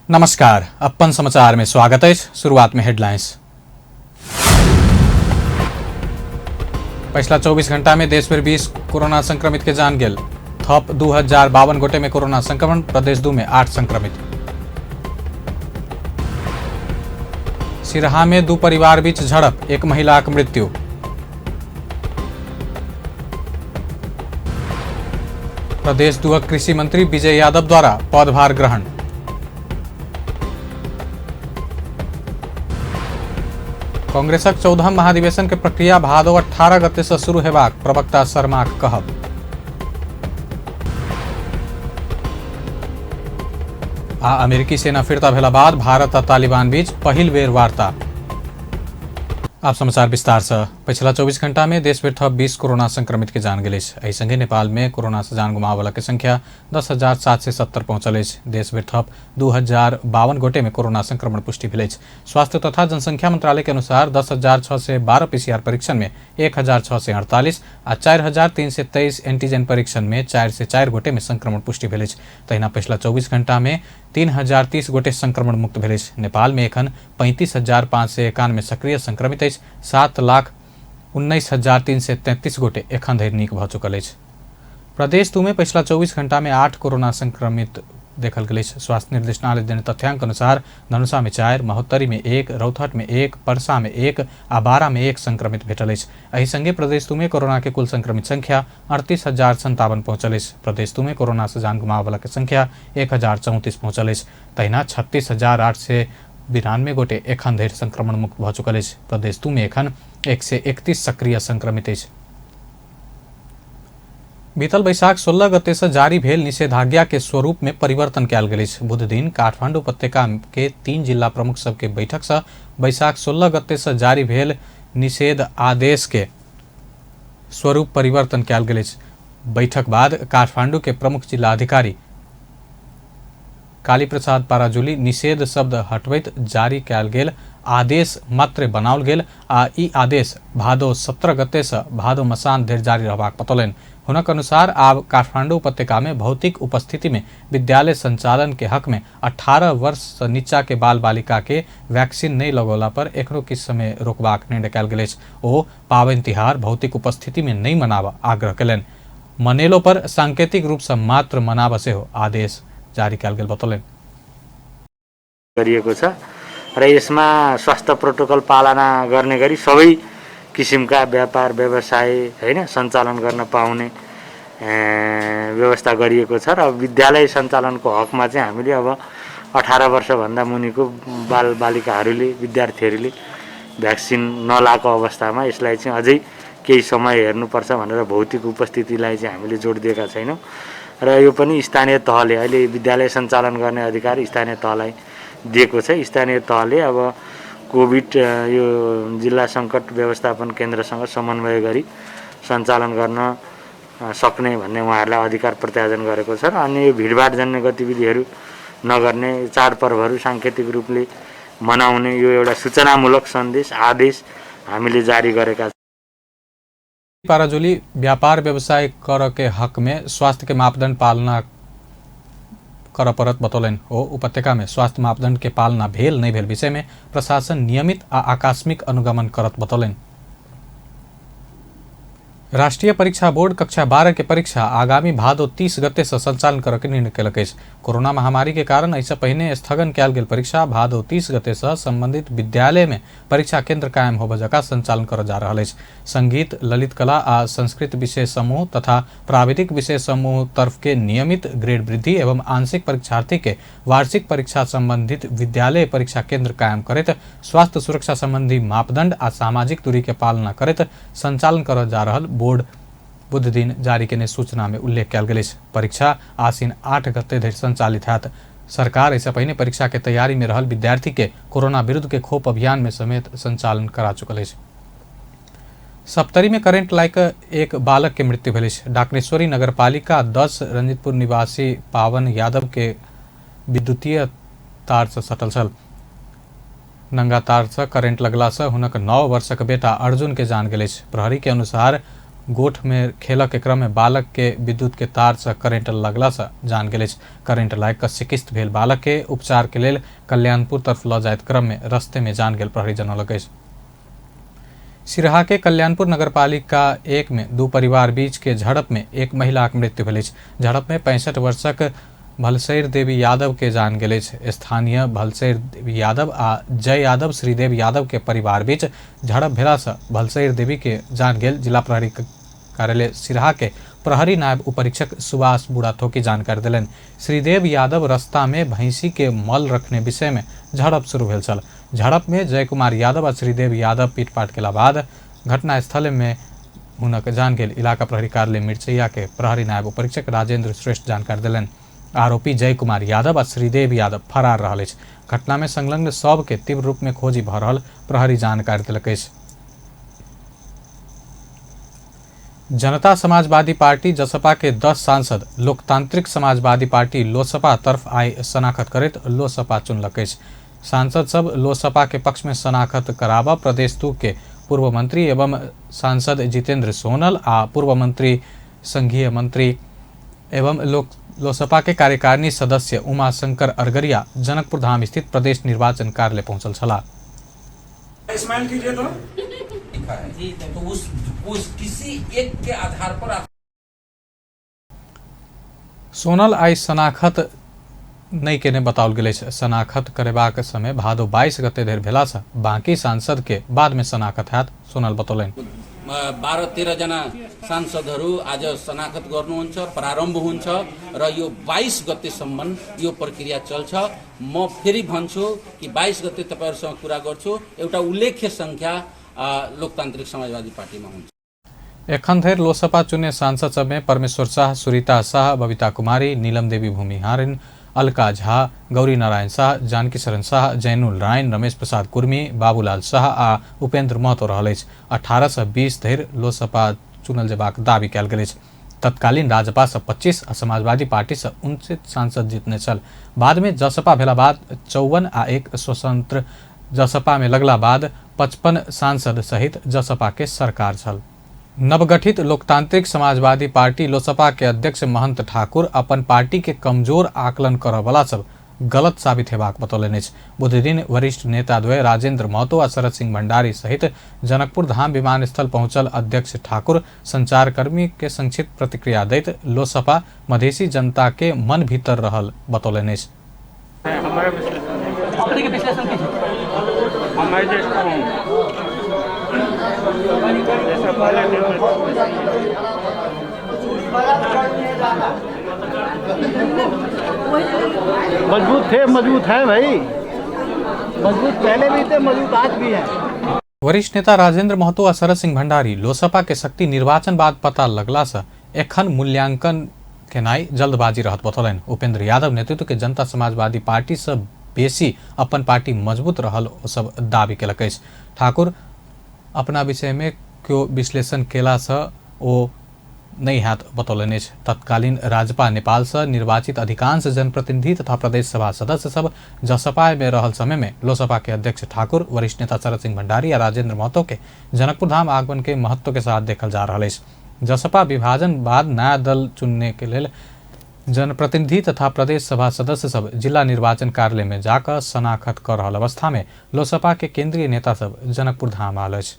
नमस्कार, अपन समाचार में स्वागत है। शुरुआत में हेडलाइंस। पिछला 24 घंटा में देश भर 20 कोरोना संक्रमित के जान गेल। थप 2052 गोटे में कोरोना संक्रमण, प्रदेश 2 में 8 संक्रमित। सिरहा में 2 परिवार बीच झड़प, एक महिला के मृत्यु। प्रदेश 2 कृषि मंत्री विजय यादव द्वारा पदभार ग्रहण। कांग्रेसक 14 महाधिवेशन के प्रक्रिया भादो 18 गते से शुरू हेबाक प्रवक्ता शर्माक कहब। आ अमेरिकी सेना फिर्ता भेला बाद भारत आ तालिबान बीच पहिल बेर वार्ता। आप समाचार विस्तार से। पिछला 24 घंटा में देश भर थप 20 कोरोना संक्रमित के जान गेल अछि। एहि संगे नेपाल में कोरोना से जान गुमावला के संख्या 10,770 पहुंचल अछि। देश भर थप 2052 गोटे में कोरोना संक्रमण पुष्टि भेल अछि। स्वास्थ्य तथा जनसंख्या मंत्रालय के अनुसार 10,612 पीसीआर परीक्षण में 1,648 आ 4,323 एंटीजन परीक्षण में 404 गोटे में संक्रमण पुष्टि भेल अछि। तहिना पिछला 24 घंटा में 3,030 गोटे संक्रमण मुक्त भेल अछि। नेपाल में एखन 35,591 सक्रिय संक्रमित अछि। 7,19,333 गोटे एखन धरि नीक भऽ चुकल अछि। प्रदेश 2 में पिछला 24 घंटा में 8 कोरोना संक्रमित देखल गेल अछि। स्वास्थ्य निर्देशनालय देने तथ्यांक अनुसार धनुषा में 4, महोत्तरी में 1, रौतहट में 1, परसा में 1 आ बारा में 1 संक्रमित भेटल अछि। एहि संगे प्रदेश 2 में कोरोना के कुल संक्रमित संख्या 38,057 पहुंचल अछि। प्रदेश 2 में कोरोना से जान गुमावला के संख्या 1,034 पहुंचल अछि। तहिना 36,892 गोटे एखन धरि संक्रमण मुक्त भऽ चुकल अछि। प्रदेश 2 में एखन 131 सक्रिय संक्रमित अछि। बीतल बैशाख 16 गते से जारी भेल निषेधाज्ञा के स्वरूप में परिवर्तन कयल गेल अछि। बुध दिन काठमांडू उपत्यका के 3 जिला प्रमुख सबके बैठक से बैशाख 16 गते से जारी भेल निषेध आदेश के स्वरूप परिवर्तन कयल गेल अछि। बैठक बाद काठमांडू के प्रमुख जिला अधिकारी काली प्रसाद पाराजुली निषेध शब्द हटबैत जारी कयल गेल आदेश मात्र बनाओल गेल आ ई आदेश भादो 17 गते से भादो मसान धरि जारी रहबाक बतौलनि। हुनक अनुसार आब काठमांडू उपत्यका में भौतिक उपस्थिति में विद्यालय संचालन के हक में 18 वर्ष से नीचा के बाल बालिका के वैक्सीन नहीं लगौला पर एखनो किछु समय रोकबाक निर्णय कयल गेल अछि। ओ पाबनि तिहार भौतिक उपस्थिति में नहीं मनाबऽ आग्रह कयलनि। मनेलो पर सांकेतिक रूप से मात्र मनाबऽ सेहो आदेश जारी कयल गेल बतौलनि। गरिएको छ र यसमा स्वास्थ्य प्रोटोकल पालना गर्ने गरी सबै किसिमका व्यापार व्यवसाय हैन सञ्चालन गर्न पाउने व्यवस्था गरिएको छ र विद्यालय सञ्चालनको हकमा चाहिँ हामीले अब 18 वर्षभन्दा मुनिको बाल बालिकाहरूले विद्यार्थीहरूले भ्याक्सिन नलाएको अवस्थामा यसलाई चाहिँ अझै केही समय हेर्नुपर्छ भनेर भौतिक उपस्थितिलाई चाहिँ हामीले जोड दिएका छैनौँ र यो पनि स्थानीय तहले अहिले विद्यालय सञ्चालन गर्ने अधिकार स्थानीय तहलाई दिएको छ। स्थानीय तहले अब कोभिड यो जिल्ला सङ्कट व्यवस्थापन केन्द्रसँग समन्वय गरी सञ्चालन गर्न सक्ने भन्ने उहाँहरूलाई अधिकार प्रत्यार्जन गरेको छ र अन्य यो भिडभाडजन्य गतिविधिहरू नगर्ने, चाडपर्वहरू साङ्केतिक रूपले मनाउने यो एउटा सूचनामूलक सन्देश आदेश हामीले जारी गरेका। पाराजुली व्यापार व्यवसाय कर के हक में स्वास्थ्य के मापदंड पालना कर परत बतौलनि। ओ उपत्यका में स्वास्थ्य मापदंड के पालना भेल नहीं भेल विषय में प्रशासन नियमित आ आकस्मिक अनुगमन करत बतौलनि। राष्ट्रीय परीक्षा बोर्ड कक्षा 12 के परीक्षा आगामी भादो 30 गते से संचालन करऽ के निर्णय कयलक अछि। कोरोना महामारी के कारण एहिसँ पहिने स्थगन कयल गेल परीक्षा भादो 30 गते से संबंधित विद्यालय में परीक्षा केंद्र कायम होबय जकाँ संचालन करऽ जा रहल अछि। संगीत, ललित कला आ संस्कृत विषय समूह तथा प्राविधिक विषय समूह तरफ के नियमित ग्रेड वृद्धि एवं आंशिक परीक्षार्थी के वार्षिक परीक्षा संबंधित विद्यालय परीक्षा केंद्र कायम करैत स्वास्थ्य सुरक्षा संबंधी मापदंड आ सामाजिक दूरी के पालना करैत संचालन करऽ जा रहल बोर्ड बुध दिन जारी केने सूचना में उल्लेख कयल गेल अछि। परीक्षा आसिन 8 गते धरि संचालित हैत। सरकार एहिसँ पहिने परीक्षा के तैयारी में रहल विद्यार्थी के कोरोना विरुद्ध के खोप अभियान में समेत संचालन करा चुकल अछि। सप्तरी में करेंट लाइक एक बालक के मृत्यु भेल अछि। डाकनेश्वरी नगरपालिका 10 रंजितपुर निवासी पावन यादव के विद्युतीय तार से सटल छल। नंगा तार से करेंट लगला से हुनक 9 वर्षक बेटा अर्जुन के जान गेल अछि। प्रहरी के अनुसार गोठ में खेलक के क्रम में बालक के विद्युत के तार से करेंट लगला से जान गेल अछि। करेंट लागि कऽ सिकिस्त भेल बालक के उपचार के लेल कल्याणपुर तरफ लऽ जाइत क्रम में रस्ते में जान गेल प्रहरी जनौलक अछि। सिरहा के कल्याणपुर नगरपालिका 1 में दू परिवार बीच के झड़प में एक महिलाक मृत्यु भेल अछि। झड़प में 65 वर्षक भलसैर देवी यादव के जान गेल अछि। स्थानीय भलसैर देवी यादव आ जय यादव श्रीदेव यादव के परिवार बीच झड़प भेला से भलसैर देवी के जान गेल जिला प्रहरी कार्यालय सिरहा के प्रहरी नायब उपरीक्षक सुभाष बुढ़ाथोकी जानकारी देलनि। श्रीदेव यादव रस्ता में भैंसी के मल रखने विषय में झड़प शुरू भेल छल। झड़प में जय कुमार यादव आ श्रीदेव यादव पीटपाट केला बाद घटनास्थल में हुनक जान गेल इलाका प्रहरी कार्यालय मिर्चैया के प्रहरी नायब उपरीक्षक राजेंद्र श्रेष्ठ जानकारी देलनि। आरोपी जय कुमार यादव आ श्रीदेव यादव फरार रहल अछि। घटना में संलग्न सब के तीव्र रूप में खोजी भऽ रहल प्रहरी जानकारी देलक अछि। जनता समाजवादी पार्टी जसपा के 10 सांसद लोकतांत्रिक समाजवादी पार्टी लोसपा तरफ आइ शनाखत करैत लोसपा चुनलक अछि। सांसद सब लोसपा के पक्ष में शनाखत कराबऽ प्रदेश 2 के पूर्व मंत्री एवं सांसद जितेंद्र सोनल आ पूर्व मंत्री संघीय मंत्री एवं लोसपा के कार्यकारिणी सदस्य उमाशंकर अरगरिया जनकपुर धाम स्थित प्रदेश निर्वाचन कार्यालय पहुंचल छलाह। स्माइल कीजिए तो लिखा है तो उस किसी एक के आधार पर आप सोनल आइ शनाखत नहि केने बताओल गेल अछि। शनाखत करेबाक समय भादो 22 गते धरि भेलासँ बाँकी सांसद के बाद में शनाखत हैत, सोनल बतौलनि। 12-13 जना सांसदहरू आज शनाखत गर्नुहुन्छ, प्रारम्भ हुन्छ र यो 22 गतेसम्म यो प्रक्रिया चल्छ। म फेरि भन्छु कि 22 गते तपाईहरुसँग कुरा गर्छु। एउटा उल्लेख्य संख्या लोकतान्त्रिक समाजवादी पार्टीमा हुन्छ। एखन धरि लोसपा चुने सांसद सब में परमेश्वर शाह, सुरीता शाह, बबीता कुमारी, नीलम देवी भूमिहारिन, अलका झा, गौरी नारायण शाह, जानकी शरण शाह, जैनुल रायन, रमेश प्रसाद कुर्मी, बाबूलाल शाह आ उपेंद्र महतो रहल अछि। 18 से 20 धरि लोसपा चुनल जेबाक दावी कयल गेल अछि। तत्कालीन राजपा से 25 आ समाजवादी पार्टी से 29 सांसद जीतने छल। बाद में जसपा भेला बाद 54 आ एक स्वतंत्र जसपा में लगला बाद 55 सांसद सहित जसपा के सरकार छल। नवगठित लोकतांत्रिक समाजवादी पार्टी लोसपा के अध्यक्ष महंत ठाकुर अपन पार्टी के कमजोर आकलन करऽवला सब गलत साबित हेबाक बतौलनि अछि। बुधदिन वरिष्ठ नेता द्वय राजेंद्र महतो आ शरद सिंह भंडारी सहित जनकपुर धाम विमानस्थल पहुंचल अध्यक्ष ठाकुर संचारकर्मी के संक्षिप्त प्रतिक्रिया दैत लोसपा मधेसी जनता के मन भीतर रहल बतौलनि अछि। मजबूत थे, मजबूत है भाई, मजबूत पहले भी थे, मजबूत आज भी है। वरिष्ठ नेता राजेंद्र महतो आ शरद सिंह भंडारी लोसपा के शक्ति निर्वाचन बाद पता लगला से एखन मूल्यांकन केनाइ जल्दबाजी रहत बतौलनि। उपेंद्र यादव नेतृत्व के जनता समाजवादी पार्टी से बेसी अपन पार्टी मजबूत रहल ओ सब दावी केलक अछि। ठाकुर अपना विषय में केओ विश्लेषण केला से ओ नहि हैत बतौलनि अछि। तत्कालीन राजपा नेपाल से निर्वाचित अधिकांश जनप्रतिनिधि तथा प्रदेश सभा सदस्य सब जसपा में रहल समय में लोसपा के अध्यक्ष ठाकुर, वरिष्ठ नेता शरद सिंह भंडारी आ राजेंद्र महतो के जनकपुर धाम आगमन के महत्व के साथ देखल जा रहल अछि। जसपा विभाजन बाद नया दल चुनने के लेल जनप्रतिनिधि तथा प्रदेश सभा सदस्य सब जिला निर्वाचन कार्यालय में जाकर शनाखत कर रहल अवस्था में लोसपा के केंद्रीय नेता सब जनकपुर धाम आयल अछि।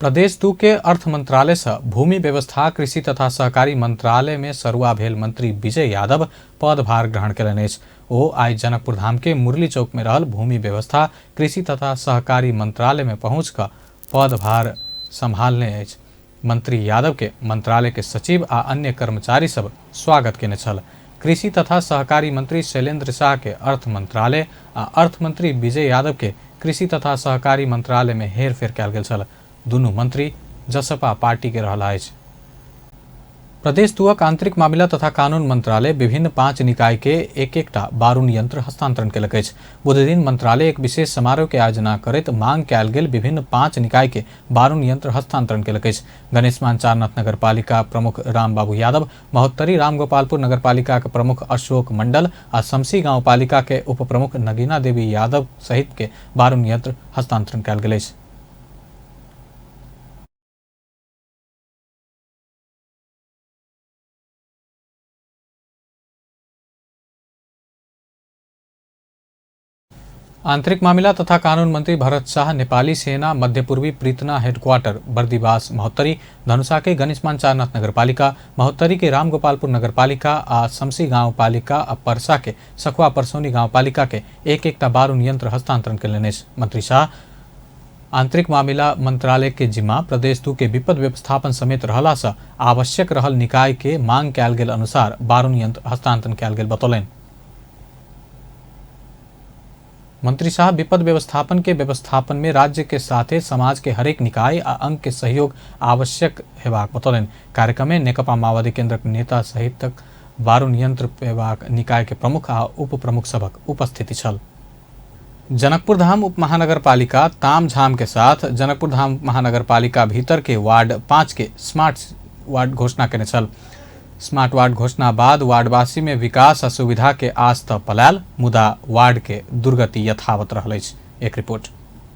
प्रदेश 2 के अर्थ मंत्रालय से भूमि व्यवस्था, कृषि तथा सहकारी मंत्रालय में सरुआ भेल मंत्री विजय यादव पदभार ग्रहण कयलनि अछि। ओ आइ जनकपुर धाम के मुरली चौक में रहल भूमि व्यवस्था, कृषि तथा सहकारी मंत्रालय में पहुँच कऽ पदभार संभालने अछि। मंत्री यादव के मंत्रालय के सचिव आ अन्य कर्मचारी सब स्वागत केने छल। कृषि तथा सहकारी मंत्री शैलेंद्र शाह के अर्थ मंत्रालय आ अर्थ मंत्री विजय यादव के कृषि तथा सहकारी मंत्रालय में हेरफेर कयल गेल छल। दुनू मंत्री जसपा पार्टी के रहला अछि। प्रदेश 2 आंतरिक मामिला तथा कानून मंत्रालय विभिन्न 5 निकाय के एक एकटा बारून यंत्र हस्तांतरण केलक अछि। बुधदिन मंत्रालय एक विशेष समारोह के आयोजना करैत मांग कयल गेल विभिन्न 5 निकाय के बारून यंत्र हस्तांतरण केलक अछि। गणेशमान चारनाथ नगरपालिका प्रमुख रामबाबू यादव, महोत्तरी रामगोपालपुर नगरपालिका के प्रमुख अशोक मंडल आ शमसी गांवपालिका के उप प्रमुख नगीना देवी यादव सहित के बारून यंत्र हस्तांतरण कयल गेल अछि। आंतरिक मामिला तथा कानून मंत्री भरत शाह नेपाली सेना मध्यपूर्वी प्रीतना हेडक्वार्टर बर्दिवास महोत्तरी, धनुषा के गणेशमान चारनाथ नगरपालिका, महोत्तरी के रामगोपालपुर नगरपालिका आ शमसी गाउँपालिका आ परसा के सखुआ परसौनी गाउँपालिका के एक एकटा बारुण यंत्र हस्तांतरण कयलनि अछि। मंत्री शाह आंतरिक मामिला मंत्रालय के जिम्मा प्रदेश 2 के विपद व्यवस्थापन समेत रहला सँ आवश्यक रहल निकाय के मांग कयल गेल अनुसार बारुण यंत्र हस्तांतरण कयल गेल बतौलनि। मंत्री शाह विपद व्यवस्थापन के व्यवस्थापन में राज्य के साथे समाज के हरेक निकाय आ अंग के सहयोग आवश्यक हेबाक बतौलनि। कार्यक्रम में नेकपा माओवादी केंद्रक नेता सहितक बारुण यंत्र पेबाक निकाय के प्रमुख आ उप प्रमुख सभक उपस्थिति छल। जनकपुर धाम उप महानगरपालिका तामझाम के साथ जनकपुर धाम महानगरपालिका भीतर के वार्ड 5 के स्मार्ट वार्ड घोषणा केने छल। स्मार्ट वार्ड घोषणा बाद वार्डवासी में विकास आ सुविधा के आस त पलायल, मुदा वार्ड के दुर्गति यथावत रहल अछि। एक रिपोर्ट।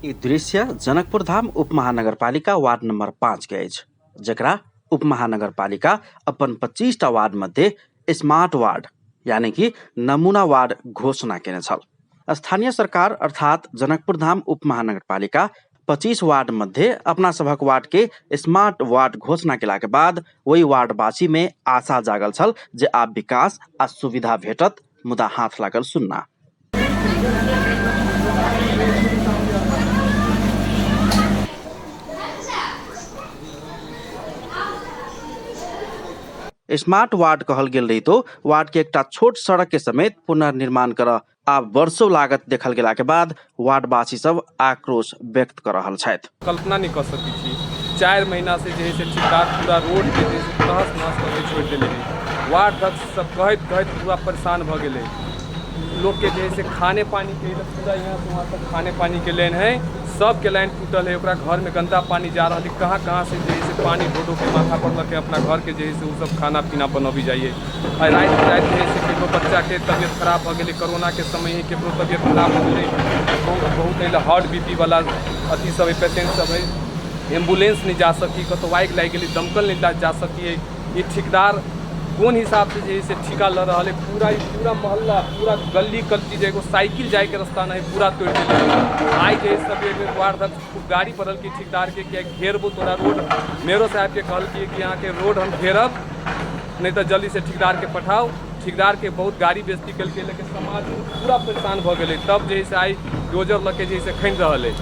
ई दृश्य जनकपुर धाम उप महानगरपालिका वार्ड नंबर 5 के अछि, जकरा उप महानगरपालिका अपन 25टा वार्ड मध्य स्मार्ट वार्ड यानी कि नमूना वार्ड घोषणा केने छल। स्थानीय सरकार अर्थात जनकपुर धाम उप महानगरपालिका 25 वार्ड मध्य अपना सभक वार्ड के स्मार्ट वार्ड घोषणा केला के बाद ओहि वार्डवासी में आशा जागल छल जे आब विकास आ सुविधा भेटत, मुदा हाथ लागल सुन्ना। स्मार्ट वार्ड कहल गेल रहितो वार्ड के एकटा छोट सड़क के समेत पुनर्निर्माण कर आब वर्षों लागत देखल गेला के बाद वार्डवासी सब आक्रोश व्यक्त कर रहल छथि। कल्पना नहीं कर सकै छी, 4 महीना से जे है ठेकेदार पूरा रोड के जे तहस नहस करके छोड़ि देले है। वार्ड अध्यक्ष सब कहैत कहैत पूरा परेशान भऽ गेलै। लोग के जे है खाने पानी के पूरा यहाँ से वहाँ तक खाने पानी के लाइन है, सबके लाइन टूटल है। ओकरा घर में गंदा पानी जा रहा है, कहाँ कहाँ से जे है पानी ढो के माथा पर लके अपना घर के जे है वो सब खाना पीना बनबी जाइए। आ राति राति जे है केकरो बच्चा के तबियत खराब भऽ गेलै, कोरोना के समय है केकरो तबियत खराब भऽ गेलै, बहुत बहुत हार्ट बीपी वाला अथी सब है, पेशेंट सब है, एम्बुलेंस नहीं जा सकी, कतौ आगि लागि गेलै दमकल नहीं जा सकी। ई ठेकेदार कोन हिसाब से जे है ठिका ल रहा है, पूरा पूरा मोहल्ला पूरा गली गली जे एगो साइकिल जाए के रास्ता नहीं पूरा तोड़ देले। आइ जे सब एगो वार्ड अध्यक्ष गाड़ी पड़ल कि ठेकेदार के कि घेरबो तोरा रोड। मेयरो साहब के कहल कि यहाँ के रोड हम घेरब नहीं तो जल्दी से ठेकेदार के पठाओ। ठेकेदार के बहुत गाड़ी बेइज्जती कलकै, लेकिन समाज पूरा परेशान भऽ गेलै। तब जे है आइ डोजर लऽ के जे है खनि रहल है।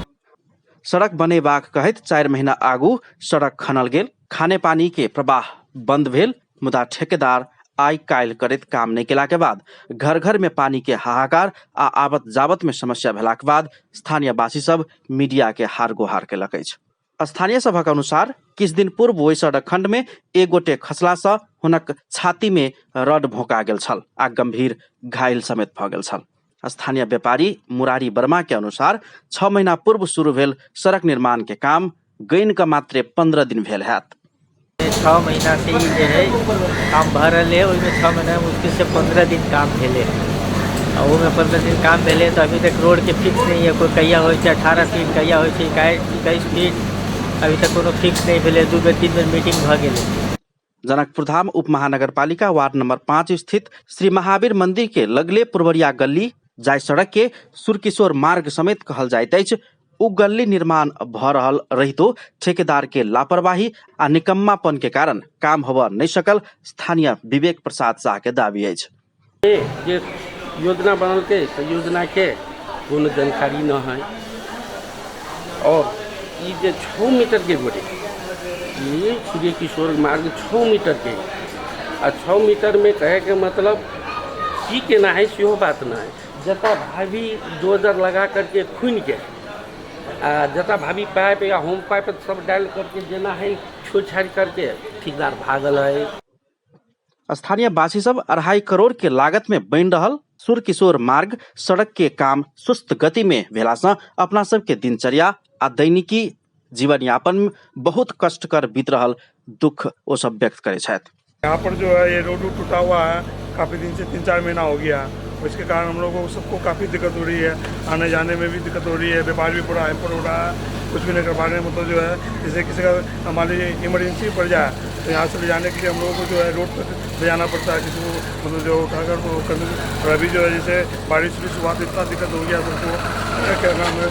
सड़क बनेबाक कहैत 4 महीना आगू सड़क खनल गेल, खाने पानी के प्रवाह बंद भेल, मुदा ठेकेदार आइ काल्हि करैत काम नहि केला के बाद घर घर में पानी के हाहाकार आ आवत जावत में समस्या भेला के बाद स्थानीयवासी सब मीडिया के हार गोहार केलक अछि। स्थानीय सभक अनुसार किछु दिन पूर्व ओहि सड़क खंड में एक गोटे खसला सँ हुनक छाती में रड भोंका गेल छल आ गंभीर घायल समेत भऽ गेल छल। स्थानीय व्यापारी मुरारी वर्मा के अनुसार 6 महीना पूर्व शुरू भेल सड़क निर्माण के काम गैन के मात्रे 15 दिन भेल हैत। 6 महीना से ही जे है काम भऽ रहल है, ओहिमे 6 महीना मुश्किल से 15 दिन काम भेलै आ ओहिमे 15 दिन काम भेलै तऽ अभी तक रोडके फिक्स नहि है। कोइ कहिया होइ छै 18 फीट, कहिया होइ छै 21 फीट, अभी तक कोनो फिक्स नहि भेलै। 2 बेर 3 बेर मीटिंग भऽ गेलै। जनकपुर धाम उप महानगरपालिका वार्ड नंबर 5 स्थित श्री महावीर मंदिर के लगले पुरवरिया गली जाय सड़क के सुरकिशोर मार्ग समेत कहल जाइत अछि, उ गली निर्माण भ रहल रहितो ठेकेदार के लापरवाही आ निकम्मापन के कारण काम होबऽ नहि सकल स्थानीय विवेक प्रसाद शाह के दावी अछि। जे योजना बनलकै तऽ योजना के कोनो जानकारी न है और ई जे 6 मीटर के गोटे ई सूर्य किशोर मार्ग 6 मीटर के आ 6 मीटर में कहे के मतलब की केना है सेहो बात न है। जतऽ भाभी डोजर लगा करके खुनि के आ जतऽ भाभी पाइप या होम पाइप सब डालि करके जेना है छोड़ छाड़ करके ठेकेदार भागल है। स्थानीय वासी सब 2.5 करोड़ के लागत में बनि रहल सुरकिशोर मार्ग सड़क के काम सुस्त गति में भेला सँ अपना सबके दिनचर्या आ दैनिकी जीवनयापन में बहुत कष्टकर बीत रहल दुख ओ सब व्यक्त करै छथि। यहाँ पर जो है ये रोड टूटा हुआ है काफ़ी दिन से, 3-4 महीना हो गया है। इसके कारण हम लोगों को सबको काफ़ी दिक्कत हो रही है, आने जाने में भी दिक्कत हो रही है, व्यापार भी पूरा हैम्पर हो रहा है, कुछ भी नहीं कर पा रहे हैं। मतलब जो है जैसे किसी का मान लीजिए इमरजेंसी पड़ जाए तो यहाँ से ले जाने के लिए हम लोगों को जो है रोड पर ले जाना पड़ता है किसी को, मतलब जो उठाकर वो करने। और अभी जो है जैसे बारिश भी हुआ तो इतना दिक्कत हो गया सबको, क्या नाम है,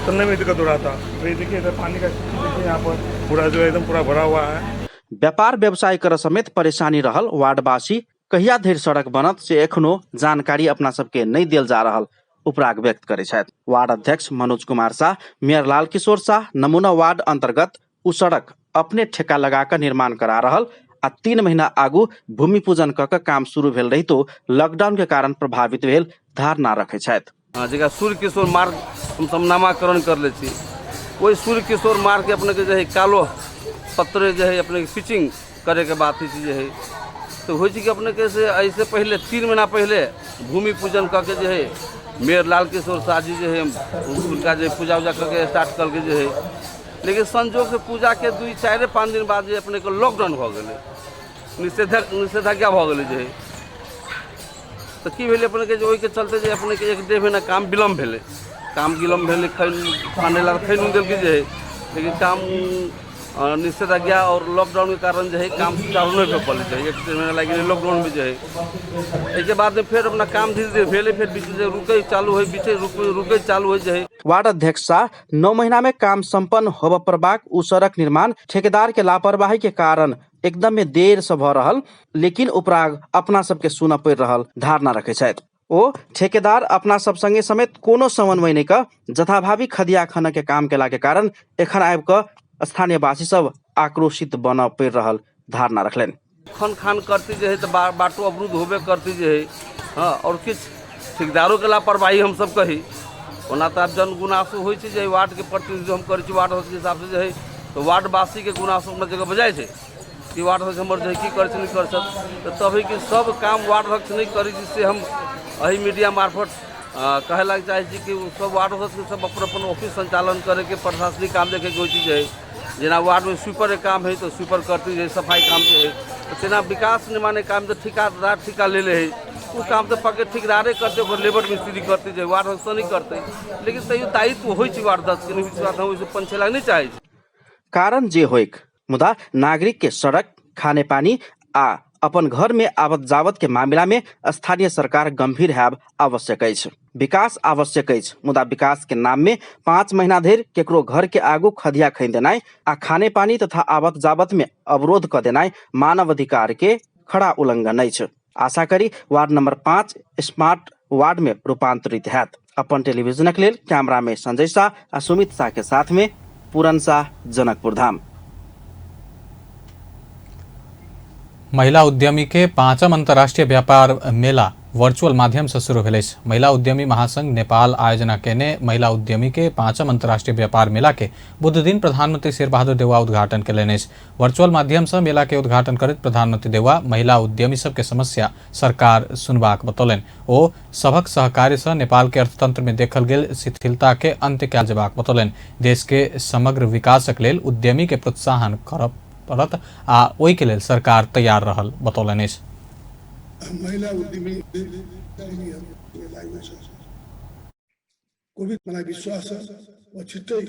चलने में दिक्कत हो रहा था। तो ये देखिए इधर पानी का देखिए यहाँ पर पूरा जो है एकदम पूरा भरा हुआ है। व्यापार व्यवसाय कर समेत परेशानी रहल वार्डवासी कहिया धरि सड़क बनत से एखनो जानकारी अपना सबके नहि देल जा रहल उपराग व्यक्त करै छथि। वार्ड अध्यक्ष मनोज कुमार शाह, मेयर लाल किशोर शाह नमूना वार्ड अंतर्गत उ सड़क अपने ठेका लगा कऽ निर्माण करा रहल आ 3 महीना आगू भूमि पूजन कऽ कऽ काम शुरू भेल रहितो लॉकडाउन के कारण प्रभावित भेल धारणा रखै छथि। जकरा सूर्य किशोर मार्ग हमसब नामाकरण करले छी, ओहि सूर्य किशोर मार्ग के अपने के जे है कालो पत्थर जे है अपने के पिचिंग करे के बात होइ छै जे है, तो होइ छै कि अपने के से एहिसँ पहिले 3 महीना पहिले भूमि पूजन कऽ के जे है मेयर लाल किशोर शाह जी जे है हुनका जे पूजा उजा कऽ के स्टार्ट कलकै जे है, लेकिन संजोगसँ पूजाके 2, 4, 5 दिन बाद जे अपनेके लॉकडाउन भऽ गेलै, निषेधाज्ञा भऽ गेलै जे है। तऽ की भेलै अपनेके जे ओहिके चलते जे अपनेके 1-1.5 महीना काम विलम्ब भेलै, काम विलम्ब भेलै, खन खैन उन देलकै जे है, लेकिन काम निषेधाज्ञा और लॉकडाउन के कारण जे है काम सुचारू नहि भऽ पड़लै जे है, 1-1.5 महीना लागि गेलै लॉकडाउनमे जे है। एहिके बादमे फेर अपना काम धीरे धीरे भेलै, फेर बीच जे रुकै चालू होइ, बीचे रुकै चालू होइ जे है। वार्ड अध्यक्ष शाह 9 महीना में काम संपन्न होबऽ पड़बाक उ सड़क निर्माण ठेकेदार के लापरवाही के कारण एकदमे देर से भऽ रहल, लेकिन उपराग अपना सबके सुनऽ पड़ि रहल धारणा रखै छथि। ओ ठेकेदार अपना सब संगे समेत कोनो समन्वय नहि कऽ जथाभावी खदिया खनऽ के काम केला के कारण एखन आबि कऽ स्थानीयवासी सब आक्रोशित बनऽ पड़ि रहल धारणा रखलनि। खन खान करती जे है तऽ बाटो अवरुद्ध होबे करती जे है, हाँ, और किछु ठेकेदारोके लापरवाही हमसब कही। ओना तऽ आब जन गुनासो होइ छै जे वार्डके प्रतिनिधित्व हम करै छी, वार्ड सदस्यके हिसाबसँ जे है तऽ वार्डवासीके गुनासो अपना जगह बजाय छै कि वार्ड सदस्य हमर जे है की करै छै नहि करै छै, तऽ तभी कि सब काम वार्ड सदस्य नहि करै छै से हम एहि मीडिया मार्फत कहै लाग चाहै छी कि सब वार्ड सदस्य सब अपन अपन ऑफिस संचालन करैके प्रशासनिक काम देखैके होइ छै जे है, जेना वार्डमे स्वीपरके काम है तऽ स्वीपर करती जे सफाइ काम जे है, तऽ तेना विकास निर्माणके काम तऽ ठिकादार ठिका लेले है, ओ काम तऽ पक्के ठेकेदारे करतै, ओकर लेबर मिस्त्री करतै जे वार्ड सदस्य नहि करतै, लेकिन तैयो दायित्व होइ छै वार्ड सदस्यके, नहि होइ छै, हम ओहिसँ पंछेला नहि चाहै छी। कारण जे होइक, मुदा नागरिक के सड़क, खाने पानी आ अपन घर में आवत जावत के मामला में स्थानीय सरकार गंभीर हैब आवश्यक अछि। विकास आवश्यक अछि, मुदा विकास के नाम में 5 महीना धरि केकरो घर के आगू खदिया खनि देनाइ आ खाने पानी तथा आवत जावत में अवरोध कऽ देनाइ मानव अधिकार के खड़ा उल्लंघन अछि। आशा करी वार्ड नंबर 5 स्मार्ट वार्ड में रूपांतरित हैत। अपन टेलीविजनक लेल कैमरा में संजय शाह आ सुमित शाह के साथ में पूरन शाह, जनकपुर धाम। महिला उद्यमी के 5म अंतर्राष्ट्रीय व्यापार मेला वर्चुअल माध्यम से शुरू भेल अछि। महिला उद्यमी महासंघ नेपाल आयोजना केने महिला उद्यमी के 5म अंतर्राष्ट्रीय व्यापार मेला के बुध दिन प्रधानमंत्री शेरबहादुर देउवा उद्घाटन केलनि अछि। वर्चुअल माध्यम से मेला के उद्घाटन करैत प्रधानमंत्री देउवा महिला उद्यमी सबके समस्या सरकार सुनबाक बतौलनि। ओ सभक सहकार्य से नेपाल के अर्थतंत्र में देखल गेल शिथिलता के अंत्य कयल जेबाक बतौलनि। देश के समग्र विकासक लेल उद्यमी के प्रोत्साहन करब पड़त आ ओहि के लेल सरकार तैयार रहल बतौलनि अछि। महिला उद्यमी लागेको छ कोभिड, मलाई विश्वास छ म छिट्टै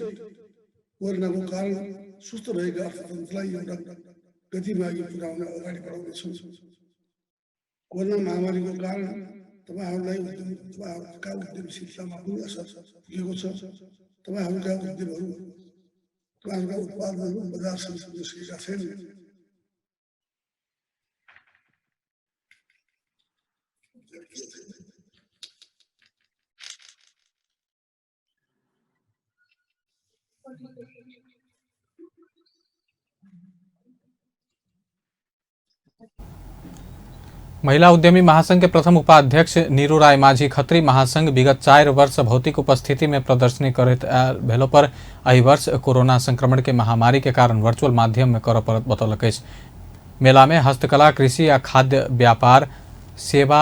कोरोनाको कारण सुस्त रहेको अर्थतन्त्रलाई एउटा गतिमा अघि पुर्याउन अगाडि बढाउनेछौँ। कोरोना महामारीको कारण तपाईँहरूलाई उद्यम तपाईँहरूका उद्यमशीलतामा पनि असर पुगेको छ। तपाईँहरूका उद्यमहरू तपाईँहरूका उत्पादनहरू बजारसम्म पुग्न सकेका छैनन्। महिला उद्यमी महासंघ के प्रथम उपाध्यक्ष नीरू राय माझी खत्री महासंघ विगत 4 वर्ष भौतिक उपस्थिति में प्रदर्शनी करैत भेलो पर एहि वर्ष कोरोना संक्रमण के महामारी के कारण वर्चुअल माध्यम में करऽ पड़त बतौलक अछि। मेला में हस्तकला, कृषि आ खाद्य व्यापार सेवा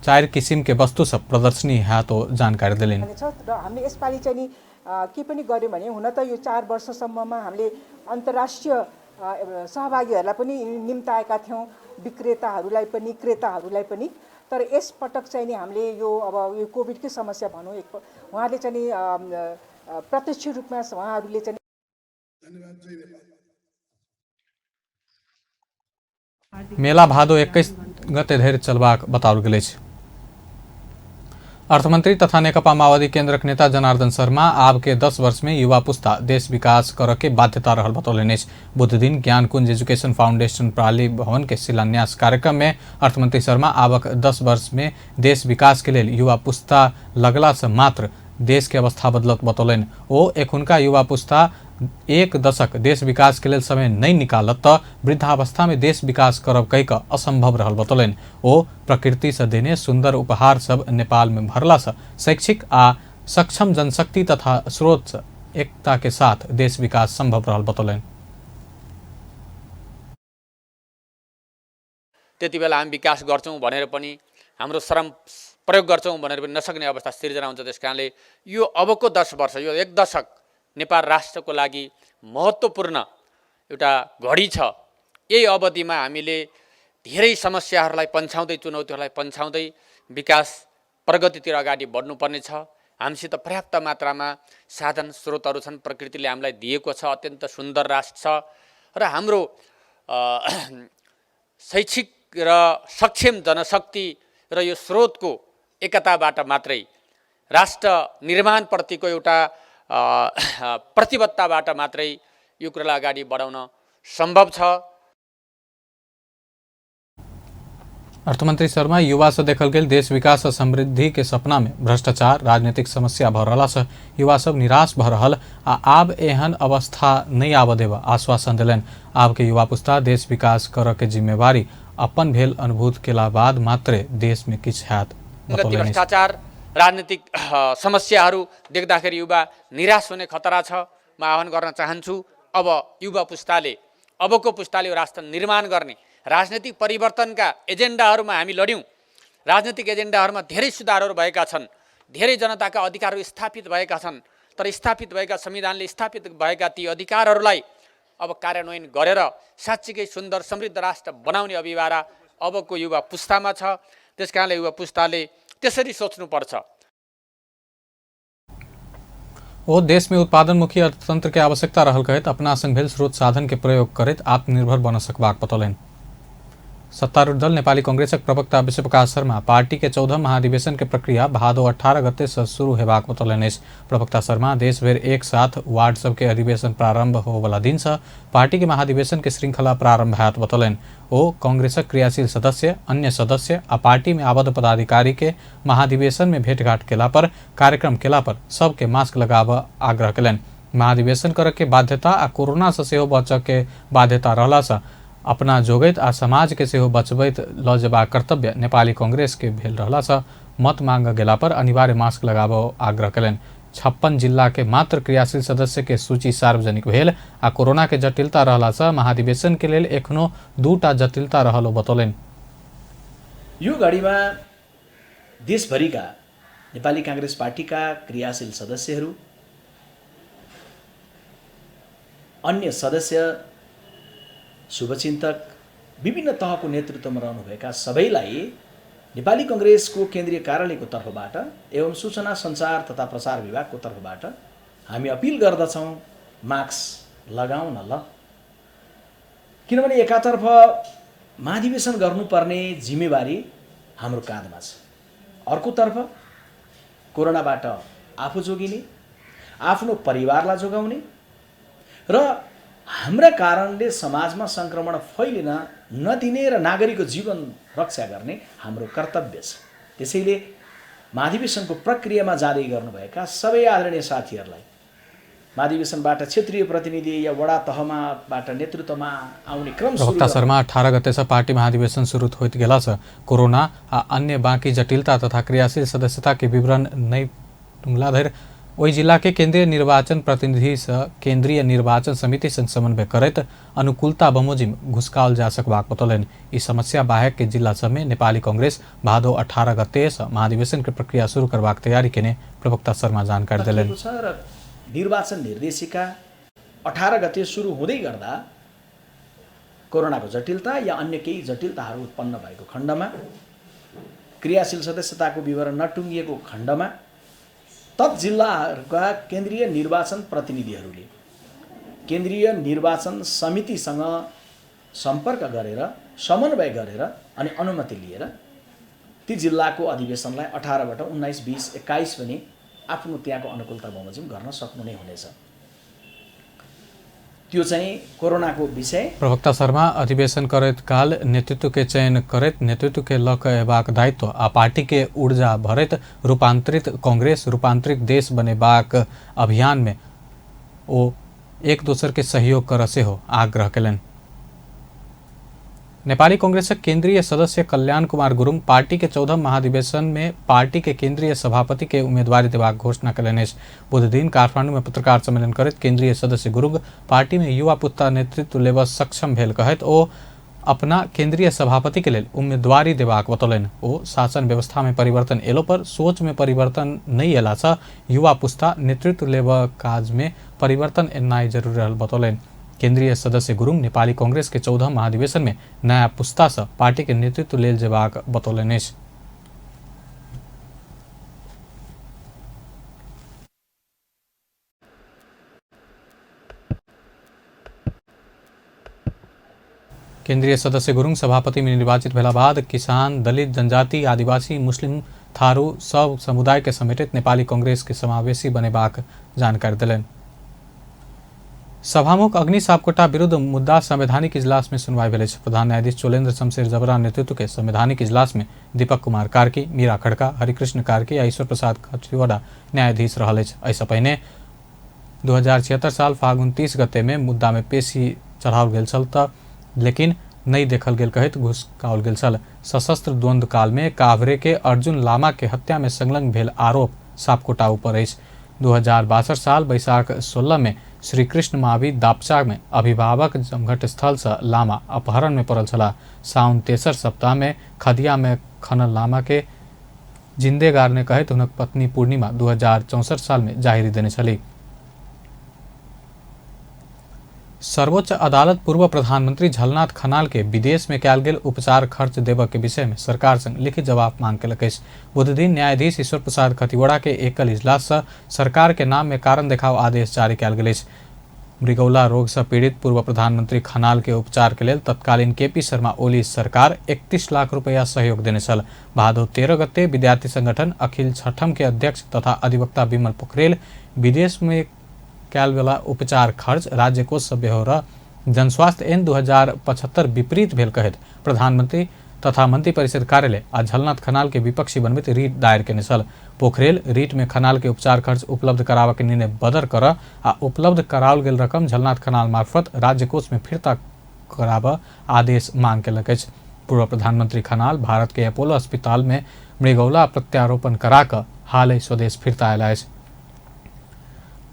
4 किसिम के वस्तु सब प्रदर्शनी है तो जानकारी देलनि। र हामीले यसपालि चाहिँ नि के पनि गर्यौँ भने हुन त यो 4 वर्षसम्ममा हामीले अन्तर्राष्ट्रिय सहभागीहरूलाई पनि निम्ताएका थियौँ, विक्रेताहरूलाई पनि क्रेताहरूलाई पनि, तर यस पटक चाहिँ नि हामीले यो अब यो कोभिडकै समस्या भनौँ एक उहाँले चाहिँ नि प्रत्यक्ष रूपमा उहाँहरूले चाहिँ धन्यवाद। जय नेपाल। मेला भादो 21 गते धरि चलबाक बताओल गेल अछि। अर्थमंत्री तथा नेकपा माओवादी केंद्रक नेता जनार्दन शर्मा आब के 10 वर्ष में युवा पुस्ता देश विकास करऽ के बाध्यता रहल बतौलनि अछि। बुधदिन ज्ञानकुंज एजुकेशन फाउंडेशन प्राली भवन के शिलान्यास कार्यक्रम में अर्थमंत्री शर्मा आबक 10 वर्ष में देश विकास के लेल युवा पुस्ता लगला से मात्र देश के अवस्था बदलत बतौलनि। ओ एखुनका युवा पुस्ता एक दशक देश विकास के लेल समय नहीं निकालत त वृद्धावस्था में देश विकास करब कहि कऽ असंभव रहल बतौलनि। ओ प्रकृति से देने सुंदर उपहार सब नेपाल में भरला से शैक्षिक आ सक्षम जनशक्ति तथा स्रोत से एकता के साथ देश विकास संभव रहल बतौलनि। त्यति बेला हामी विकास गर्छौँ भनेर पनि हाम्रो श्रम प्रयोग गर्छौँ भनेर पनि नसक्ने अवस्था सिर्जना हुन्छ। त्यस कारणले यो अबको 10 वर्ष, यो एक दशक नेपाल राष्ट्रको लागि महत्त्वपूर्ण एउटा घडी छ। यही अवधिमा हामीले धेरै समस्याहरूलाई पन्छाउँदै, चुनौतीहरूलाई पन्छाउँदै विकास प्रगतितिर अगाडि बढ्नुपर्ने छ। हामीसित पर्याप्त मात्रामा साधन स्रोतहरू छन्, प्रकृतिले हामीलाई दिएको छ, अत्यन्त सुन्दर राष्ट्र छ र हाम्रो शैक्षिक र सक्षम जनशक्ति र यो स्रोतको एकताबाट मात्रै राष्ट्र निर्माणप्रतिको एउटा प्रतिबद्धताबाट मात्रै यो कुरालाई अगाडि बढाउन सम्भव छ। अर्थमंत्री शर्मा युवा से देखल गेल देश विकास और समृद्धि के सपना में भ्रष्टाचार राजनीतिक समस्या भ रहला से युवा सब निराश भ रहल आ आब एहन अवस्था नहीं आबऽ देब आश्वासन देलनि। आब के युवा पुस्ता देश विकास करऽ के जिम्मेवारी अपन भेल अनुभूत केला बाद मात्रे देश में किछु हैत बतौलनि। भ्रष्टाचार राजनीतिक समस्याहरू देख्दाखेरि युवा निराश हुने खतरा छ। म आह्वान गर्न चाहन्छु, अब युवा पुस्ताले, अबको पुस्ताले राष्ट्र निर्माण गर्ने राजनीतिक परिवर्तनका एजेन्डाहरूमा हामी लड्यौँ। राजनीतिक एजेन्डाहरूमा धेरै सुधारहरू भएका छन्, धेरै जनताका अधिकारहरू स्थापित भएका छन्, तर स्थापित भएका संविधानले स्थापित भएका ती अधिकारहरूलाई अब कार्यान्वयन गरेर साँच्चीकै सुन्दर समृद्ध राष्ट्र बनाउने अभिभारा अबको युवा पुस्तामा छ। त्यस कारणले युवा पुस्ताले त्यसरी सोच्नुपर्छ। ओ देश में उत्पादनमुखी अर्थतंत्र के आवश्यकता रहल कहैत अपना संग भेल स्रोत साधन के प्रयोग करैत आत्मनिर्भर बन सकबाक बतौलनि। सत्तारूढ़ दल नेपाली कांग्रेसक प्रवक्ता विश्वप्रकाश शर्मा पार्टी के 14 महाधिवेशन के प्रक्रिया भादो 18 गते से शुरू हेबाक बतौलनि अछि। प्रवक्ता शर्मा देशभरि एक साथ वार्ड सबके अधिवेशन प्रारंभ होबला दिन से पार्टी के महाधिवेशन के श्रृंखला प्रारंभ हैत बतौलनि। ओ कांग्रेसक क्रियाशील सदस्य, अन्य सदस्य आ पार्टी में आबद्ध पदाधिकारी के महाधिवेशन में भेंटघाट केला पर कार्यक्रम केला पर सबके मास्क लगाबऽ आग्रह केलनि। महाधिवेशन करऽ के बाध्यता आ कोरोना से सेहो बचऽ के बाध्यता रहला से अपना जोगैत आ समाज के सेहो बचबैत ल जेबाक कर्तव्य नेपाली कांग्रेस के भेल रहला से मत मांग गेला पर अनिवार्य मास्क लगाबऽ आग्रह केलनि। 56 जिला के मात्र क्रियाशील सदस्य के सूची सार्वजनिक भेल आ कोरोना के जटिलता रहला से महाधिवेशन के लेल एखनो 2टा जटिलता रहल बतौलनि। यो घडीमा देशभरिका नेपाली कांग्रेस पार्टीका क्रियाशील सदस्यहरू, अन्य सदस्य, शुभचिन्तक, विभिन्न तहको नेतृत्वमा रहनुभएका सबैलाई नेपाली कांग्रेसको केन्द्रीय कार्यालयको तर्फबाट एवं सूचना सञ्चार तथा प्रसार विभागको तर्फबाट हामी अपिल गर्दछौँ, मास्क लगाउन ल। किनभने एकातर्फ महाधिवेशन गर्नुपर्ने जिम्मेवारी हाम्रो काँधमा छ, अर्कोतर्फ कोरोनाबाट आफू जोगिने, आफ्नो परिवारलाई जोगाउने र हाम्रा कारणले समाजमा संक्रमण फैलिन नदिने र नागरिकको जीवन रक्षा गर्ने हाम्रो कर्तव्य छ। त्यसैले महाधिवेशनको प्रक्रियामा जाँदै गर्नुभएका सबै आदरणीय साथीहरूलाई महाधिवेशनबाट क्षेत्रीय प्रतिनिधि या वडा तहमाबाट नेतृत्वमा आउने क्रम। प्रवक्ता शर्मा 18 गते से पार्टी महाधिवेशन शुरू होइत गेला से कोरोना आ अन्य बाकी जटिलता तथा क्रियाशील सदस्यता के विवरण नहीं टुंगला धरि ओहि जिला के केंद्रीय निर्वाचन प्रतिनिधि से केंद्रीय निर्वाचन समिति संग समन्वय करैत अनुकूलता बमोजिम घुसकाओल जा सकबाक बतौलनि। ई समस्या बाहेक के जिला सब में नेपाली कांग्रेस भादो 18 गते से महाधिवेशन के प्रक्रिया शुरू करबाक तैयारी केने प्रवक्ता शर्मा जानकारी देलनि। र निर्वाचन निर्देशिका 18 गते सुरु हुँदै गर्दा कोरोनाको जटिलता या अन्य केही जटिलताहरू उत्पन्न भएको खण्डमा, क्रियाशील सदस्यताको विवरण नटुङ्गिएको खण्डमा तत् जिल्लाहरूका केन्द्रीय निर्वाचन प्रतिनिधिहरूले केन्द्रीय निर्वाचन समितिसँग सम्पर्क गरेर समन्वय गरेर अनि अनुमति लिएर ती जिल्लाको अधिवेशनलाई 18 बाट 19, 20, 21 पनि आफ्नो त्यहाँको अनुकूलता बमोजिम गर्न सक्नु नै हुनेछ। त्यो चाहिँ कोरोनाको विषय। प्रवक्ता शर्मा अधिवेशन करैत काल नेतृत्व के चयन करैत नेतृत्व के लऽ कऽ अयबाक दायित्व आ पार्टी के ऊर्जा भरैत रूपांतरित कांग्रेस रूपांतरित देश बनेबाक अभियान में ओ एक दोसर के सहयोग करऽ सेहो आग्रह कयलनि। नेपाली कांग्रेसक केंद्रीय सदस्य कल्याण कुमार गुरुङ पार्टी के 14 महाधिवेशन में पार्टी के केंद्रीय सभापति के उम्मीदवारी देबाक घोषणा कयलनि अछि। बुधदिन काठमांडू में पत्रकार सम्मेलन करैत केंद्रीय सदस्य गुरुङ पार्टी में युवा पुस्ता नेतृत्व लेबऽ सक्षम भेल कहैत ओ अपना केंद्रीय सभापति के लेल उम्मीदवारी देबाक बतौलनि। ओ शासन व्यवस्था में परिवर्तन एलो पर सोच में परिवर्तन नहि अयलासँ युवा पुस्ता नेतृत्व लेबऽ काज में परिवर्तन एनाइ जरूरी रहल बतौलनि। केंद्रीय सदस्य गुरुङ नेपाली कांग्रेस के 14 महाधिवेशन में नया पुस्ता से पार्टी के नेतृत्व लेल जेबाक बतौलनि अछि। केंद्रीय सदस्य गुरुङ सभापति में निर्वाचित भेला बाद किसान, दलित, जनजाति, आदिवासी, मुस्लिम, थारू सब समुदाय के समेटित नेपाली कांग्रेस के समावेशी बनेबाक जानकारी देलनि। सभामुख अग्नि सापकोटा विरुद्ध मुद्दा संवैधानिक इजलास में सुनवाई भेल अछि। प्रधान न्यायाधीश चोलेन्द्र शमशेर जबरा नेतृत्व के संवैधानिक इजलास में दीपक कुमार कार्की, मीरा खड़का, हरिकृष्ण कार्की आ ईश्वर प्रसाद खतिवड़ा न्यायाधीश रहल अछि। एहिसँ पहिने 2076 साल फागुन 30 गते में मुद्दा में पेशी चढ़ाओल गेल छल तऽ लेकिन नहि देखल गेल कहैत घुसकाओल गेल छल। सशस्त्र द्वंद्व काल में काभरे के अर्जुन लामा के हत्या में संलग्न भेल आरोप सापकोटा ऊपर अछि। 2062 साल बैसाख 16 में श्रीकृष्ण मावी दापचा में अभिभावक जमघट स्थल से लामा अपहरण में पड़ल छलाह। साउन तेसर सप्ताह में खदिया में खनल लामा के जिंदे गाड़ने कहैत हुनक पत्नी पूर्णिमा 2064 साल में जाहिरी देने छली। सर्वोच्च अदालत पूर्व प्रधानमंत्री झलनाथ खनाल के विदेश में कयल गेल उपचार खर्च देबऽ के विषय में सरकार संग लिखित जवाब मांग केलक अछि। बुधदिन न्यायाधीश ईश्वर प्रसाद खतिवड़ा के एकल इजलास से सरकार के नाम में कारण देखाव आदेश जारी कयल गेल अछि। मृगौला रोग से पीड़ित पूर्व प्रधानमंत्री खनाल के उपचार के लेल तत्कालीन केपी शर्मा ओली सरकार 31 लाख रुपया सहयोग देने छल। भादो 13 गते विद्यार्थी संगठन अखिल छठम के अध्यक्ष तथा अधिवक्ता विमल पोखरेल विदेश में कयल वाला उपचार खर्च राज्य कोष से बेहोरा जनस्वास्थ्य एन 2075 विपरीत भेल कहैत प्रधानमंत्री तथा मंत्रिपरिषद कार्यालय आ झलनाथ खनाल के विपक्षी बनबैत रीट दायर केने छल। पोखरेल रीट में खनाल के उपचार खर्च उपलब्ध कराबऽ के निर्णय बदर करऽ आ उपलब्ध कराओल गेल रकम झलनाथ खनाल मार्फत राज्य कोष में फिर्ता कराबऽ आदेश मांग केलक अछि। पूर्व प्रधानमंत्री खनाल भारत के अपोलो अस्पताल में मृगौला प्रत्यारोपण कराकऽ हालहि स्वदेश फिर्ता आयल अछि।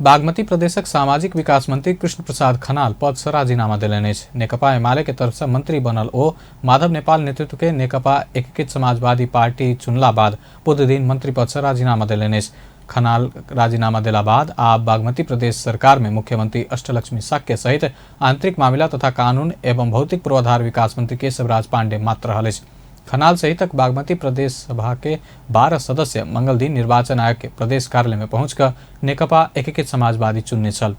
बागमती प्रदेशक सामाजिक विकास मंत्री कृष्ण प्रसाद खनाल पद से राजीनामा देलनि अछि। नेकपा एमाले के तरफ से मंत्री बनल ओ माधव नेपाल नेतृत्व के नेकपा एकीकृत समाजवादी पार्टी चुनला बाद बुधदिन मंत्री पद से राजीनामा देलनि अछि। खनाल राजीनामा देला बाद आब बागमती प्रदेश सरकार में मुख्यमंत्री अष्टलक्ष्मी शाक्य सहित आंतरिक मामिला तथा कानून एवं भौतिक पूर्वाधार विकास मंत्री केशवराज पांडे मात्र रहल अछि। खनाल सहितक बागमती प्रदेश सभा के 12 सदस्य मंगल दिन निर्वाचन आयोग के प्रदेश कार्यालय में पहुंचकर नेकपा एकीकृत समाजवादी चुनने छल।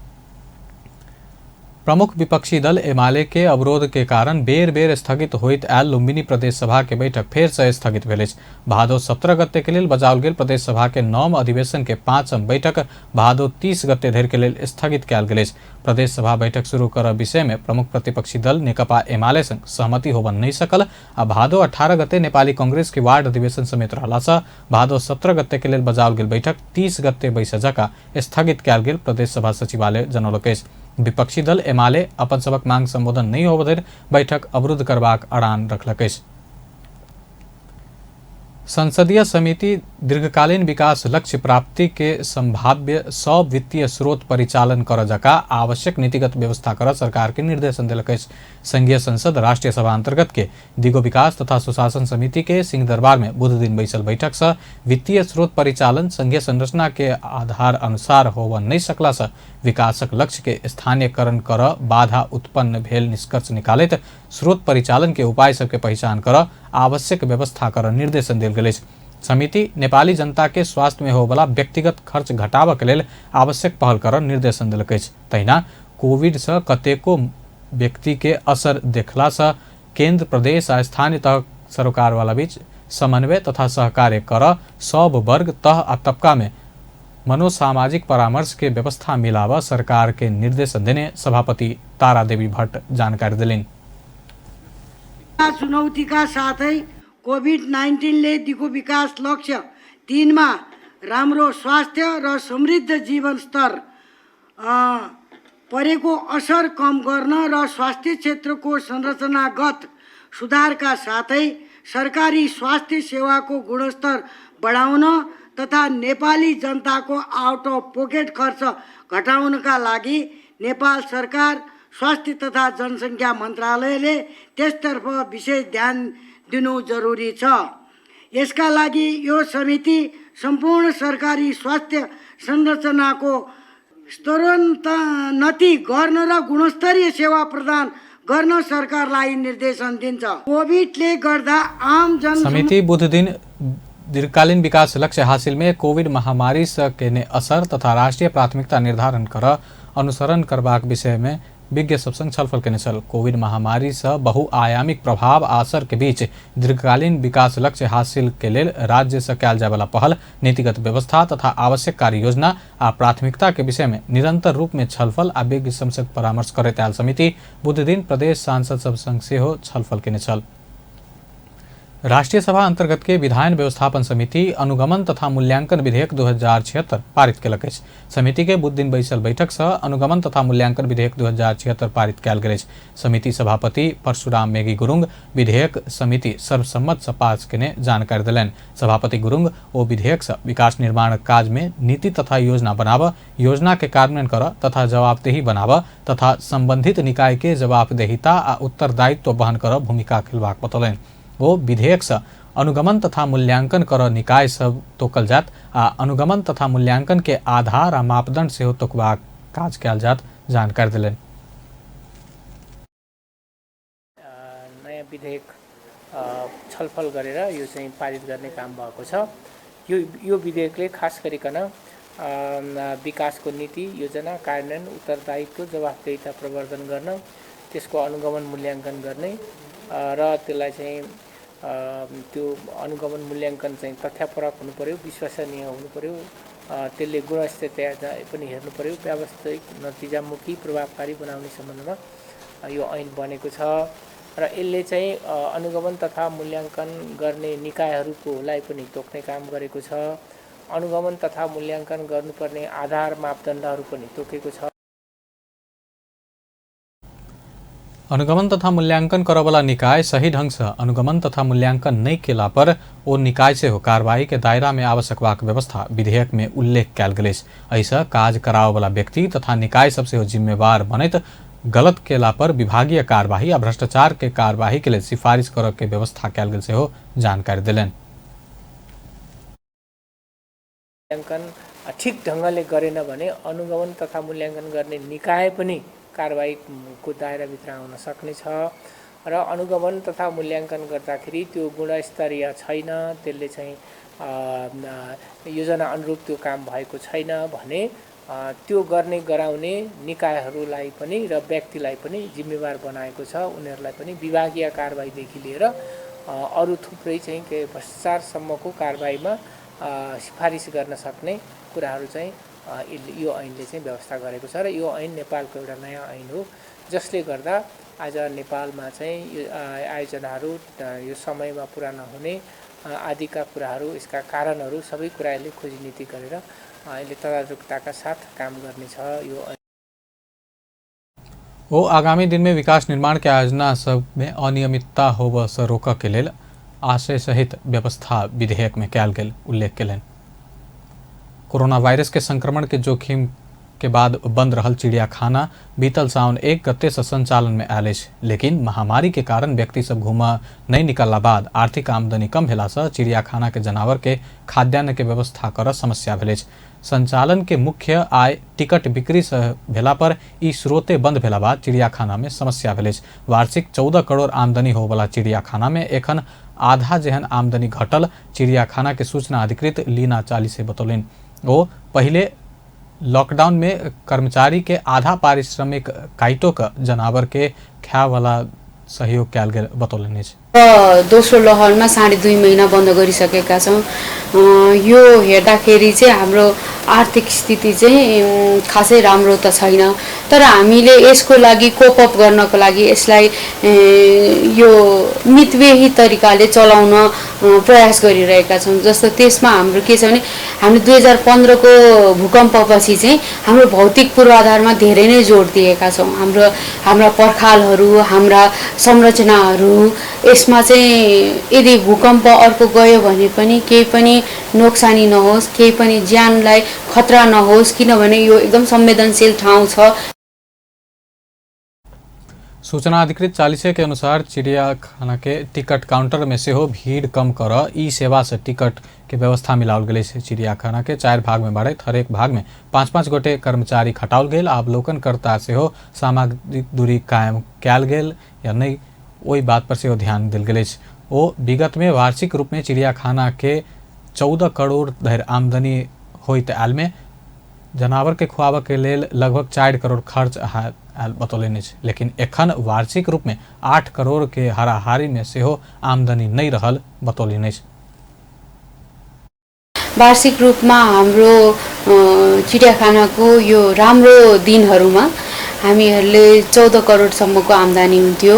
प्रमुख विपक्षी दल एमाले के अवरोध के कारण बेर बेर स्थगित होइत आयल लुम्बिनी प्रदेश सभा के बैठक फेर से स्थगित भेल अछि। भादो 17 गते के लेल बजाओल गेल प्रदेश सभा के 9 अधिवेशन के 5म बैठक भादो 30 गते धरि के लेल स्थगित कयल गेल अछि। प्रदेश सभा बैठक शुरू करऽ विषय में प्रमुख प्रतिपक्षी दल नेकपा एमाले संग सहमति होबऽ नहि सकल आ भादो 18 गते नेपाली कांग्रेस के वार्ड अधिवेशन समेत रहला भादो 17 गते के लेल बजाओल गेल बैठक 30 गते बैसऽ जकाँ स्थगित कयल गेल प्रदेश सभा सचिवालय जनौलक अछि। विपक्षी दल एमाले अपन सबक मांग संबोधन नहि होबऽ धरि बैठक अवरुद्ध करबाक अड़ान रखलक अछि। संसदीय समिति दीर्घकालीन विकास लक्ष्य प्राप्ति के संभाव्य सब वित्तीय स्रोत परिचालन करऽ जकाँ आवश्यक नीतिगत व्यवस्था करऽ सरकार के निर्देशन देलक अछि। संघीय संसद राष्ट्रीय सभा अंतर्गत के दिगो विकास तथा सुशासन समिति के सिंहदरबार में बुध दिन बैसल बैठक से वित्तीय स्रोत परिचालन संघीय संरचना के आधार अनुसार होबऽ नहि सकला से विकासक लक्ष्य के स्थानीयकरण करऽ बाधा उत्पन्न भेल निष्कर्ष निकालैत स्रोत परिचालन के उपाय सबके पहचान करऽ आवश्यक व्यवस्था करऽ निर्देशन देल गेल अछि। समिति नेपाली जनता के स्वास्थ्य में होबला व्यक्तिगत खर्च घटाबऽ के लेल आवश्यक पहल करऽ निर्देशन देलक अछि। तहिना कोविड से कतेको व्यक्ति के असर देखला से केंद्र, प्रदेश आ स्थानीय तह सरोकार वाला बीच समन्वय तथा सहकार्य कर सब वर्ग, तह आ तबका में मनोसामाजिक परामर्श के व्यवस्था मिलावा सरकार के निर्देशन देने सभापति तारा देवी भट्ट जानकारी दिलिन। चुनौतीका साथै कोभिड-19ले दिगो विकास लक्ष्य 3 मा राम्रो स्वास्थ्य र समृद्ध जीवन स्तर परेको असर कम गर्न र स्वास्थ्य क्षेत्रको संरचनागत सुधारका साथै सरकारी स्वास्थ्य सेवाको गुणस्तर बढाउन तथा नेपाली जनताको आउट अफ पकेट खर्च घटाउनका लागि नेपाल सरकार स्वास्थ्य तथा जनसङ्ख्या मन्त्रालयले त्यसतर्फ विशेष ध्यान दिनु जरुरी छ। यसका लागि यो समिति सम्पूर्ण सरकारी स्वास्थ्य संरचनाको स्तरोन्नति गर्न र गुणस्तरीय सेवा प्रदान गर्न सरकारलाई निर्देशन दिन्छ। कोभिडले गर्दा आम जन समिति बुध दिन दीर्घकालीन विकास लक्ष्य हासिल में कोविड महामारी से केने असर तथा राष्ट्रीय प्राथमिकता निर्धारण कर अनुसरण करबाक विषय में विज्ञ सब संग छलफल केने छल। कोविड महामारी से बहुआयामिक प्रभाव आ असर के बीच दीर्घकालीन विकास लक्ष्य हासिल के लेल राज्य से कयल जाय वाला पहल, नीतिगत व्यवस्था तथा आवश्यक कार्य योजना आ प्राथमिकता के विषय में निरंतर रूप में छलफल आ विज्ञ सब परामर्श करैत आयल समिति बुध दिन प्रदेश सांसद सब संग सेहो छलफल केने छल। राष्ट्रीय सभा अंतर्गत के विधायन व्यवस्थापन समिति अनुगमन तथा मूल्यांकन विधेयक 2076 पारित केलक अछि। समिति के बुध दिन बैसल बैठक से अनुगमन तथा मूल्यांकन विधेयक 2076 पारित कयल गेल अछि। समिति सभापति परशुराम मेघी गुरुंग विधेयक समिति सर्वसम्मत से पास केने जानकारी देलनि। सभापति गुरुंग ओ विधेयक से विकास निर्माण काज में नीति तथा योजना बनाब, योजना के कार्यान्वयन कर तथा जवाबदेही बनाब तथा संबंधित निकाय के जवाबदेहिता आ उत्तरदायित्व वहन कर भूमिका खेलबाक बतौलनि। वो विधेयक से अनुगमन तथा मूल्यांकन कर निकाय सब तोकल जात आ अनुगमन तथा मूल्यांकन के आधार आ मापदंड सेहो तोकबाक काज कयल जात जानकारी देलनि। नयाँ विधेयक छलफल गरेर यो चाहिँ पारित गर्ने काम भएको छ। यो विधेयकले खास गरिकन विकासको नीति, योजना, कार्यान्वयन, उत्तरदायित्व, जवाफदेहिता प्रवर्धन गर्न, त्यसको अनुगमन मूल्याङ्कन गर्ने र त्यसलाई चाहिँ त्यो अनुगमन मूल्याङ्कन चाहिँ तथ्यपरक हुनुपर्यो, विश्वसनीय हुनुपर्यो, त्यसले गुणस्तरीयता पनि हेर्नुपर्यो, व्यावसायिक नतिजामुखी प्रभावकारी बनाउने सम्बन्धमा यो ऐन बनेको छ र यसले चाहिँ अनुगमन तथा मूल्याङ्कन गर्ने निकायहरूकोलाई पनि तोक्ने काम गरेको छ। अनुगमन तथा मूल्याङ्कन गर्नुपर्ने आधार मापदण्डहरू पनि तोकेको छ। अनुगमन तथा मूल्यांकन करवला निकाय सही ढंग से अनुगमन तथा मूल्यांकन नहीं केला पर ओ निकाय से हो कार्रवाई के दायरा में आवश्यक वाक व्यवस्था विधेयक में उल्लेख कयल गेल अछि। एहिसँ काज करावला व्यक्ति तथा निकाय सबसे हो जिम्मेवार बनैत गलत केला पर विभागीय कार्यवाही आ भ्रष्टाचार के कार्यवाही के लेल सिफारिश करऽ के व्यवस्था कयल गेल सेहो जानकारी देलनि। मूल्याङ्कन ठिक ढङ्गले गरेन भने अनुगमन तथा मूल्याङ्कन गर्ने निकाय पनि कारबाहीको दायराभित्र आउन सक्नेछ र अनुगमन तथा मूल्याङ्कन गर्दाखेरि त्यो गुणस्तरीय छैन, त्यसले चाहिँ योजना अनुरूप त्यो काम भएको छैन भने त्यो गर्ने गराउने निकायहरूलाई पनि र व्यक्तिलाई पनि जिम्मेवार बनाएको छ। उनीहरूलाई पनि विभागीय कारबाहीदेखि लिएर अरू थुप्रै चाहिँ के भ्रष्टाचारसम्मको कारबाहीमा सिफारिस गर्न सक्ने कुराहरू चाहिँ यो ऐनले चाहिँ व्यवस्था गरेको छ र यो ऐन नेपालको एउटा नयाँ ऐन हो, जसले गर्दा आज नेपालमा चाहिँ यो आयोजनाहरू यो समयमा पुरा नहुने आदिका कुराहरू, यसका कारणहरू सबै कुरा यसले खोजीनीति गरेर यसले तदारुकताका साथ काम गर्नेछ यो ऐन। ओ आगामी दिन में विकास निर्माण के आयोजना सब में अनियमितता होबऽ से रोकऽ के लेल आशय सहित व्यवस्था विधेयक में कयल गेल उल्लेख केलनि। कोरोना वायरस के संक्रमण के जोखिम के बाद बंद रहल चिड़ियाखाना बीतल सावन 1 गते से संचालन में आयल अछि, लेकिन महामारी के कारण व्यक्ति सब घूमऽ नहीं निकलला बाद आर्थिक आमदनी कम भेला से चिड़ियाखाना के जानवर के खाद्यान्न के व्यवस्था कर समस्या भेल अछि। संचालन के मुख्य आय टिकट बिक्री से भेला पर ई स्रोते बंद भेला बाद चिड़ियाखाना में समस्या भेल अछि। वार्षिक 14 करोड़ आमदनी होवला चिड़ियाखाना में एखन आधा जेहन आमदनी घटल चिड़ियाखाना के सूचना अधिकृत लीना चालीसे बतौलनि। ओ पहिले लॉकडाउन में कर्मचारी के आधा पारिश्रमिक काटो के जनावर के खाए वाला सहयोग कयल गेल बतौलनि अछि। दोस्रो लहरमा 2.5 महिना बन्द गरिसकेका छौँ। यो हेर्दाखेरि चाहिँ हाम्रो आर्थिक स्थिति चाहिँ खासै राम्रो त छैन, तर हामीले यसको लागि कोप अप गर्नको लागि यसलाई यो मितव्ययी तरिकाले चलाउन प्रयास गरिरहेका छौँ। जस्तो त्यसमा हाम्रो के छ भने हामीले 2015 को भूकम्पपछि चाहिँ हाम्रो भौतिक पूर्वाधारमा धेरै नै जोड दिएका छौँ। हाम्रा पर्खालहरू, हाम्रा संरचनाहरू, यसमा चाहिँ यदि भूकम्प अर्को गयो भने पनि केही पनि नोक्सानी नहोस्, केही पनि ज्यानलाई खतरा नहोस्, किनभने यो एकदम संवेदनशील ठाउँ छ। सूचना अधिकृत चालीसे के अनुसार चिड़ियाखाना के टिकट काउंटर में सेहो भीड़ कम कर ई सेवा से टिकट के व्यवस्था मिलाओल गेल। चिड़ियाखाना के 4 भाग में बाँटैत हरेक भाग में 5-5 गोटे कर्मचारी खटाओल गेल। अवलोकनकर्ता सेहो सामाजिक दूरी कायम कयल गेल या नहीं ओहि बात पर सेहो ध्यान देल गेल अछि। ओ विगत में वार्षिक रूप में चिड़ियाखाना के 14 करोड़ धरि आमदनी होइत आयल में जनावर के खुआबऽ के लेल लगभग 4 करोड़ खर्च आयल बतौलनि अछि, लेकिन एखन वार्षिक रूप में 8 करोड़ के हाराहारी में सेहो आमदनी नहीं रहल बतौलनि अछि। वार्षिक रूपमा हाम्रो चिडियाखानाको यो राम्रो दिनहरूमा हामीहरूले 14 करोडसम्मको आम्दानी हुन्थ्यो,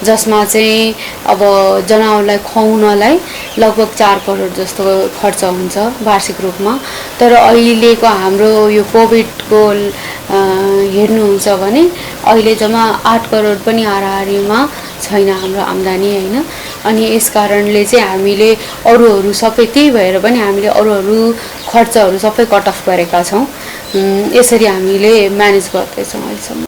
जसमा चाहिँ अब जनावरलाई खुवाउनलाई लगभग 4 करोड जस्तो खर्च हुन्छ वार्षिक रूपमा। तर अहिलेको हाम्रो यो कोभिडको हेर्नुहुन्छ भने अहिले जम्मा 8 करोड पनि हाराहारीमा छैन हाम्रो आम्दानी, हैन। अनि यस कारणले चाहिँ हामीले अरूहरू सबै त्यही भएर पनि हामीले अरूहरू खर्चहरू सबै कट अफ गरेका छौँ। यसरी हामीले म्यानेज गर्दैछौँ अहिलेसम्म।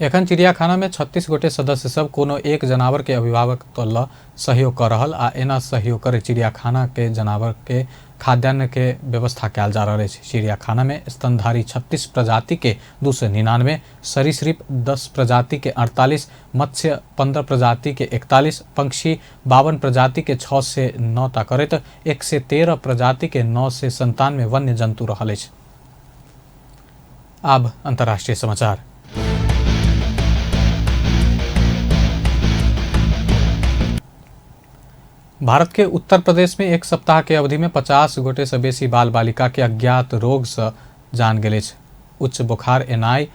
एखन चिड़ियाखाना में 36 गोटे सदस्य सब कोनो एक जनावर के अभिभावक ल सहयोग कर रहल आ एना सहयोग करे चिड़ियाखाना के जनावर के खाद्यान्न के व्यवस्था कयल जा रहल अछि। चिड़ियाखाना में स्तनधारी 36 प्रजाति के 299, सरीसृप 10 प्रजाति के 48, मत्स्य 15 प्रजाति के 41, पंक्षी 52 प्रजाति के 6 से 9 टा करैत 113 प्रजाति के 997 वन्य जंतु रहल अछि। आब अंतर्राष्ट्रीय समाचार। भारत के उत्तर प्रदेश में एक सप्ताह के अवधि में 50 गोटे से बेसी बाल बालिका के अज्ञात रोग से जान गेल अछि। उच्च बुखार एनाइ,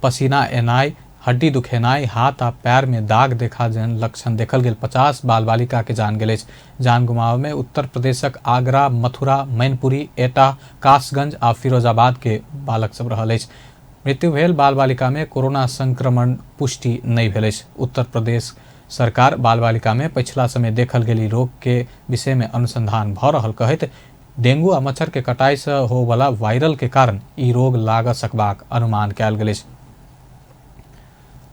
पसीना एनाइ, हड्डी दुखेनाइ, हाथ आ पैर में दाग देखा जेहन लक्षण देखल गेल 50 बाल बालिका के जान गेल अछि। जान गुमाव में उत्तर प्रदेशक आगरा, मथुरा, मैनपुरी, एटा, कासगंज आ फिरोजाबाद के बालक सब रहल अछि। मृत्यु भेल बाल बालिका में कोरोना संक्रमण पुष्टि नहीं भेल अछि। उत्तर प्रदेश सरकार बाल बालिका में पिछला समय देखल गेल रोग के विषय में अनुसंधान भ रहल कहैत डेंगू आ मच्छर के कटाई से होवला वायरल के कारण ई रोग लाग सकबाक अनुमान कयल गेल अछि।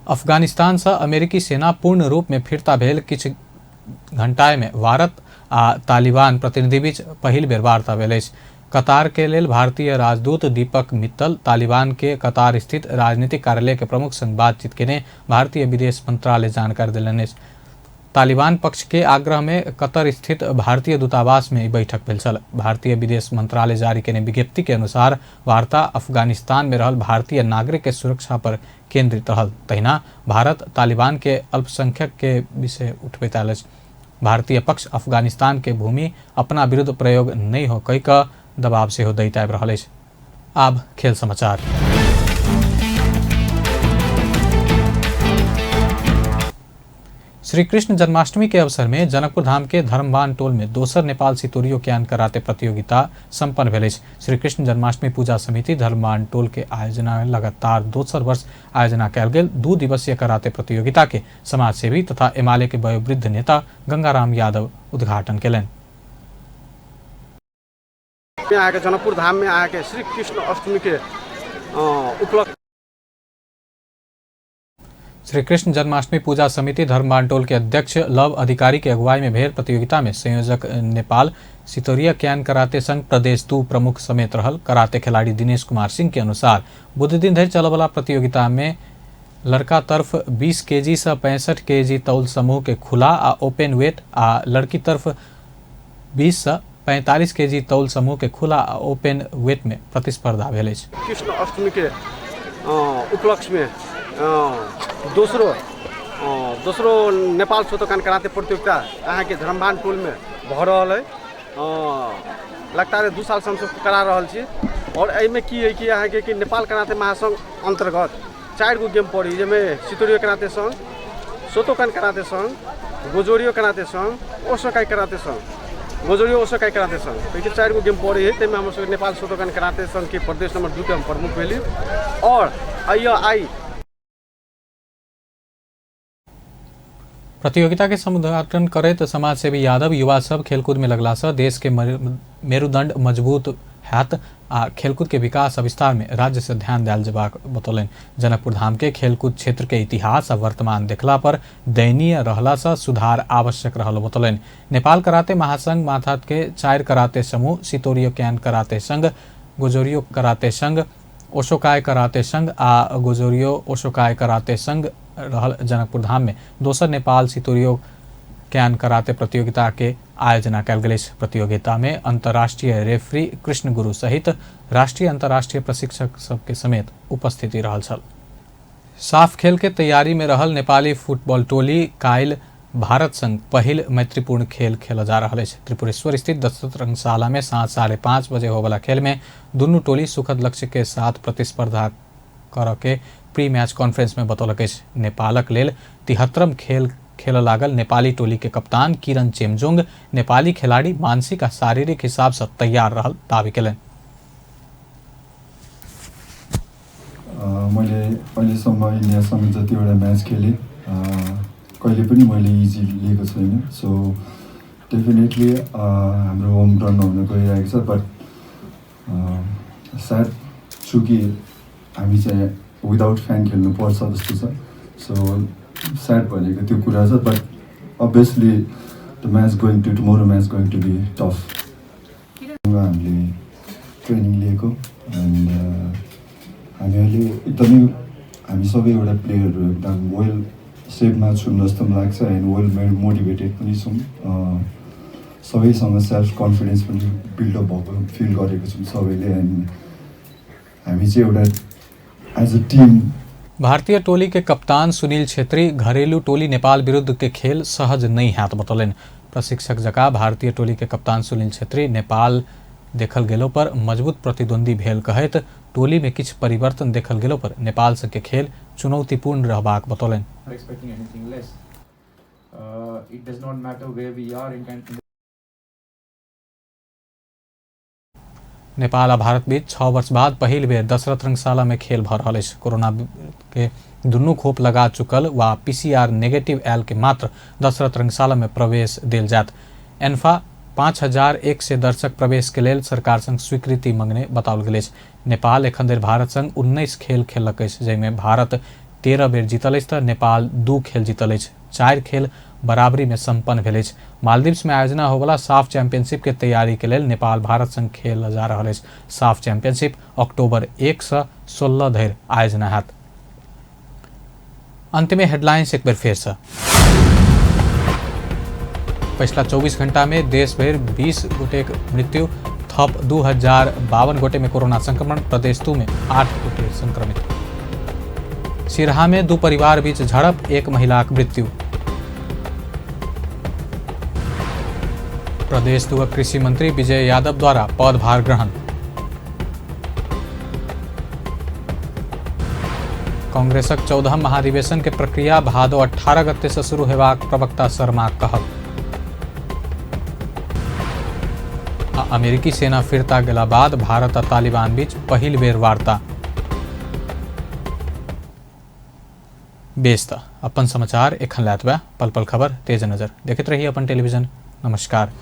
अफगानिस्तान से अमेरिकी सेना पूर्ण रूप में फिरता भेल किछु घंटा में भारत आ तालिबान प्रतिनिधि बीच पहिल बेर वार्ता भेल अछि। कतार के लेल भारतीय राजदूत दीपक मित्तल तालिबान के कतार स्थित राजनीतिक कार्यालय के प्रमुख संग बातचीत केने भारतीय विदेश मंत्रालय जानकारी देलनि अछि। तालिबान पक्ष के आग्रह में कतर स्थित भारतीय दूतावास में बैठक भेल छल। भारतीय विदेश मंत्रालय जारी केने विज्ञप्ति के अनुसार वार्ता अफगानिस्तान में रहल भारतीय नागरिक के सुरक्षा पर केंद्रित रहल। तहिना भारत तालिबान के अल्पसंख्यक के विषय उठबैत आयल अछि। भारतीय पक्ष अफगानिस्तान के भूमि अपना विरुद्ध प्रयोग नहीं हो कहि कऽ दबाव सेहो दैत आबि रहल अछि। आब खेल समाचार। श्री कृष्ण जन्माष्टमी के अवसर में जनकपुर धाम के धर्मवान टोल में दोसर नेपाल सितोरियो ज्ञान कराते प्रतियोगिता संपन्न भेल अछि। श्री कृष्ण जन्माष्टमी पूजा समिति धर्मवान टोल के आयोजना लगातार दोसर वर्ष आयोजना कयल गेल 2 दिवसीय कराते प्रतियोगिता के समाजसेवी तथा एमाले के वयोवृद्ध नेता गंगाराम यादव उद्घाटन केलनि। जनकपुर धाम में आके श्री कृष्ण अष्टमी के उपलक्ष्य श्री कृष्ण जन्माष्टमी पूजा समिति धर्मवान टोल के अध्यक्ष लव अधिकारी के अगुवाई में भेल प्रतियोगिता में संयोजक नेपाल सितोरिया can karate संघ प्रदेश 2 प्रमुख समेत रहल कराते खिलाड़ी दिनेश कुमार सिंह के अनुसार बुध दिन धरि चलयवला प्रतियोगिता में लड़का तरफ 20 केजी से 65 केजी तौल समूह के खुला आ ओपन वेट आ लड़की तरफ 20 से 45 केजी तौल समूह के खुला आ ओपन वेट में प्रतिस्पर्धा भेल अछि। कृष्ण अष्टमी के उपलक्ष्य में दोसरो दोसरो नेपाल शोतोकान कराते प्रतियोगिता अहाँके धर्मभान टोल में भऽ रहल अइ। लगातार 2 साल से हमसब करा रहल छी और एहिमे की है कि अहाँके कि नेपाल कराते महासंघ अंतर्गत 4 गो गेम पड़ी, जाहिमे सितोरियो कराते संघ, शोतोकान कराते संघ, गोजोरियो कराते संघ, ओसोकाई कराते संघ, गोजोरियो ओसोकाई कराते संघ, एहिके 4 गो गेम पड़ी है। ताहिमे हमर सबके नेपाल शोतोकान कराते संघ के प्रदेश नंबर 2 के हम प्रमुख भेली और आइ प्रतियोगिता के समुद्घाटन करैत समाजसेवी यादव युवा सब खेलकूद में लगला से देश के मेरुदंड मजबूत हैत आ खेलकूद के विकास आ विस्तार में राज्य से ध्यान दियल जेबाक बतौलनि। जनकपुर धाम के खेलकूद क्षेत्र के इतिहास आ वर्तमान देखला पर दयनीय रहला से सुधार आवश्यक रहल बतौलनि। नेपाल कराते महासंघ माथात के 4 कराते समूह सितोरियो can कराते संघ, गोजोरियो कराते संघ, ओशोकाय कराते संघ आ गोजोरियो ओशोकाय कराते संघ रहल जनकपुर धाम में दोसर नेपाल सितोरियो can कराते प्रतियोगिता के आयोजना कयल गेल अछि। प्रतियोगिता में अंतर्राष्ट्रीय रेफरी कृष्ण गुरु सहित राष्ट्रीय अंतर्राष्ट्रीय प्रशिक्षक सबके समेत उपस्थिति रहल छल। साफ खेल के तैयारी में रहल नेपाली फुटबॉल टोली काल्हि भारत संग पहिल मैत्रीपूर्ण खेल खेलल जा रहल अछि। त्रिपुरेश्वर स्थित दशरथ रंगशाला में साँझ 5:30 बजे होबला खेल में दुनू टोली सुखद लक्ष्य के साथ प्रतिस्पर्धा करऽ के प्री मैच कॉन्फ्रेंस में बतौलक अछि। नेपालक लेल 73 खेल खेल लागल नेपाली टोली के कप्तान किरण चेमजोंग नेपाली खिलाड़ी मानसिक आ शारीरिक हिसाब से तैयार रहल दावी केलनि। मैले अहिलेसम्म इन्डियासँग जतिवटा म्याच खेलेँ कहिले पनि मैले इजी लिएको छैन। सो डेफिनेटली हाम्रो होम ग्राउन्डमा हुन गइरहेको छ, बट स्याड छु कि हामी चाहिँ विदाउट फ्यान खेल्नुपर्छ जस्तो छ। सो स्याड भनेको त्यो कुरा छ, but obviously the match going to tomorrow match going to be tough. हामीले ट्रेनिङ लिएको एन्ड हामी अहिले एकदमै हामी सबै एउटा प्लेयरहरू एकदम वेल सेपमा छौँ जस्तो पनि लाग्छ एन्ड वेल मोटिभेटेड पनि छौँ। सबैसँग सेल्फ कन्फिडेन्स पनि बिल्डअप भएको फिल गरेको छौँ सबैले एन्ड हामी चाहिँ एउटा एज अ टिम। भारतीय टोली के कप्तान सुनील छेत्री घरेलू टोली नेपाल विरुद्ध के खेल सहज नहीं हैत बतौलनि। प्रशिक्षक जका भारतीय टोली के कप्तान सुनील छेत्री नेपाल देखल गेलो पर मजबूत प्रतिद्वंदी भेल कहैत टोली में किछु परिवर्तन देखल गेलो पर नेपाल संग के खेल चुनौतीपूर्ण रहबाक बतौलनि। नेपाल आ भारत बीच 6 वर्ष बाद पहिल बेर दशरथ रंगशाला में खेल भऽ रहल अछि। कोरोना के दुनू खोप लगा चुकल वा पीसीआर नेगेटिव आयल के मात्र दशरथ रंगशाला में प्रवेश देल जायत। एन्फा 5100 दर्शक प्रवेश के लेल सरकार संग स्वीकृति मंगने बताओल गेल अछि। नेपाल एखन धरि भारत संग 19 खेल खेललक अछि, जाहिमे भारत 13 बेर जीतल अछि तऽ नेपाल 2 खेल जीतल अछि। 4 खेल बराबरी में संपन्न भेल अछि। मालदीव्स में आयोजना होवला साफ चैंपियनशिप के तैयारी के लेल नेपाल भारत संग खेल जा रहल अछि। साफ चैंपियनशिप अक्टूबर 1 से 16 धरि आयोजना हैत। अंत में हेडलाइंस एक बेर फेर से। पिछला 24 घंटा में देश भरि 20 गोटेक मृत्यु, थप 2052 गोटे में कोरोना संक्रमण, प्रदेश 2 में 8 गोटे संक्रमित। सिरहा में 2 परिवार बीच झड़प, 1 महिलाक मृत्यु। प्रदेश 2 कृषि मंत्री विजय यादव द्वारा पदभार ग्रहण। कांग्रेसक 14वां महाधिवेशन के प्रक्रिया भादो 18 गते से शुरू हेबाक प्रवक्ता शर्मा कहब। अमेरिकी सेना फिरता गेला बाद भारत आ तालिबान बीच पहिल बेर वार्ता। बेस त अपन समाचार एखन लातबा, पल पल खबर तेज नजर देखैत रही अपन टेलीविजन। नमस्कार।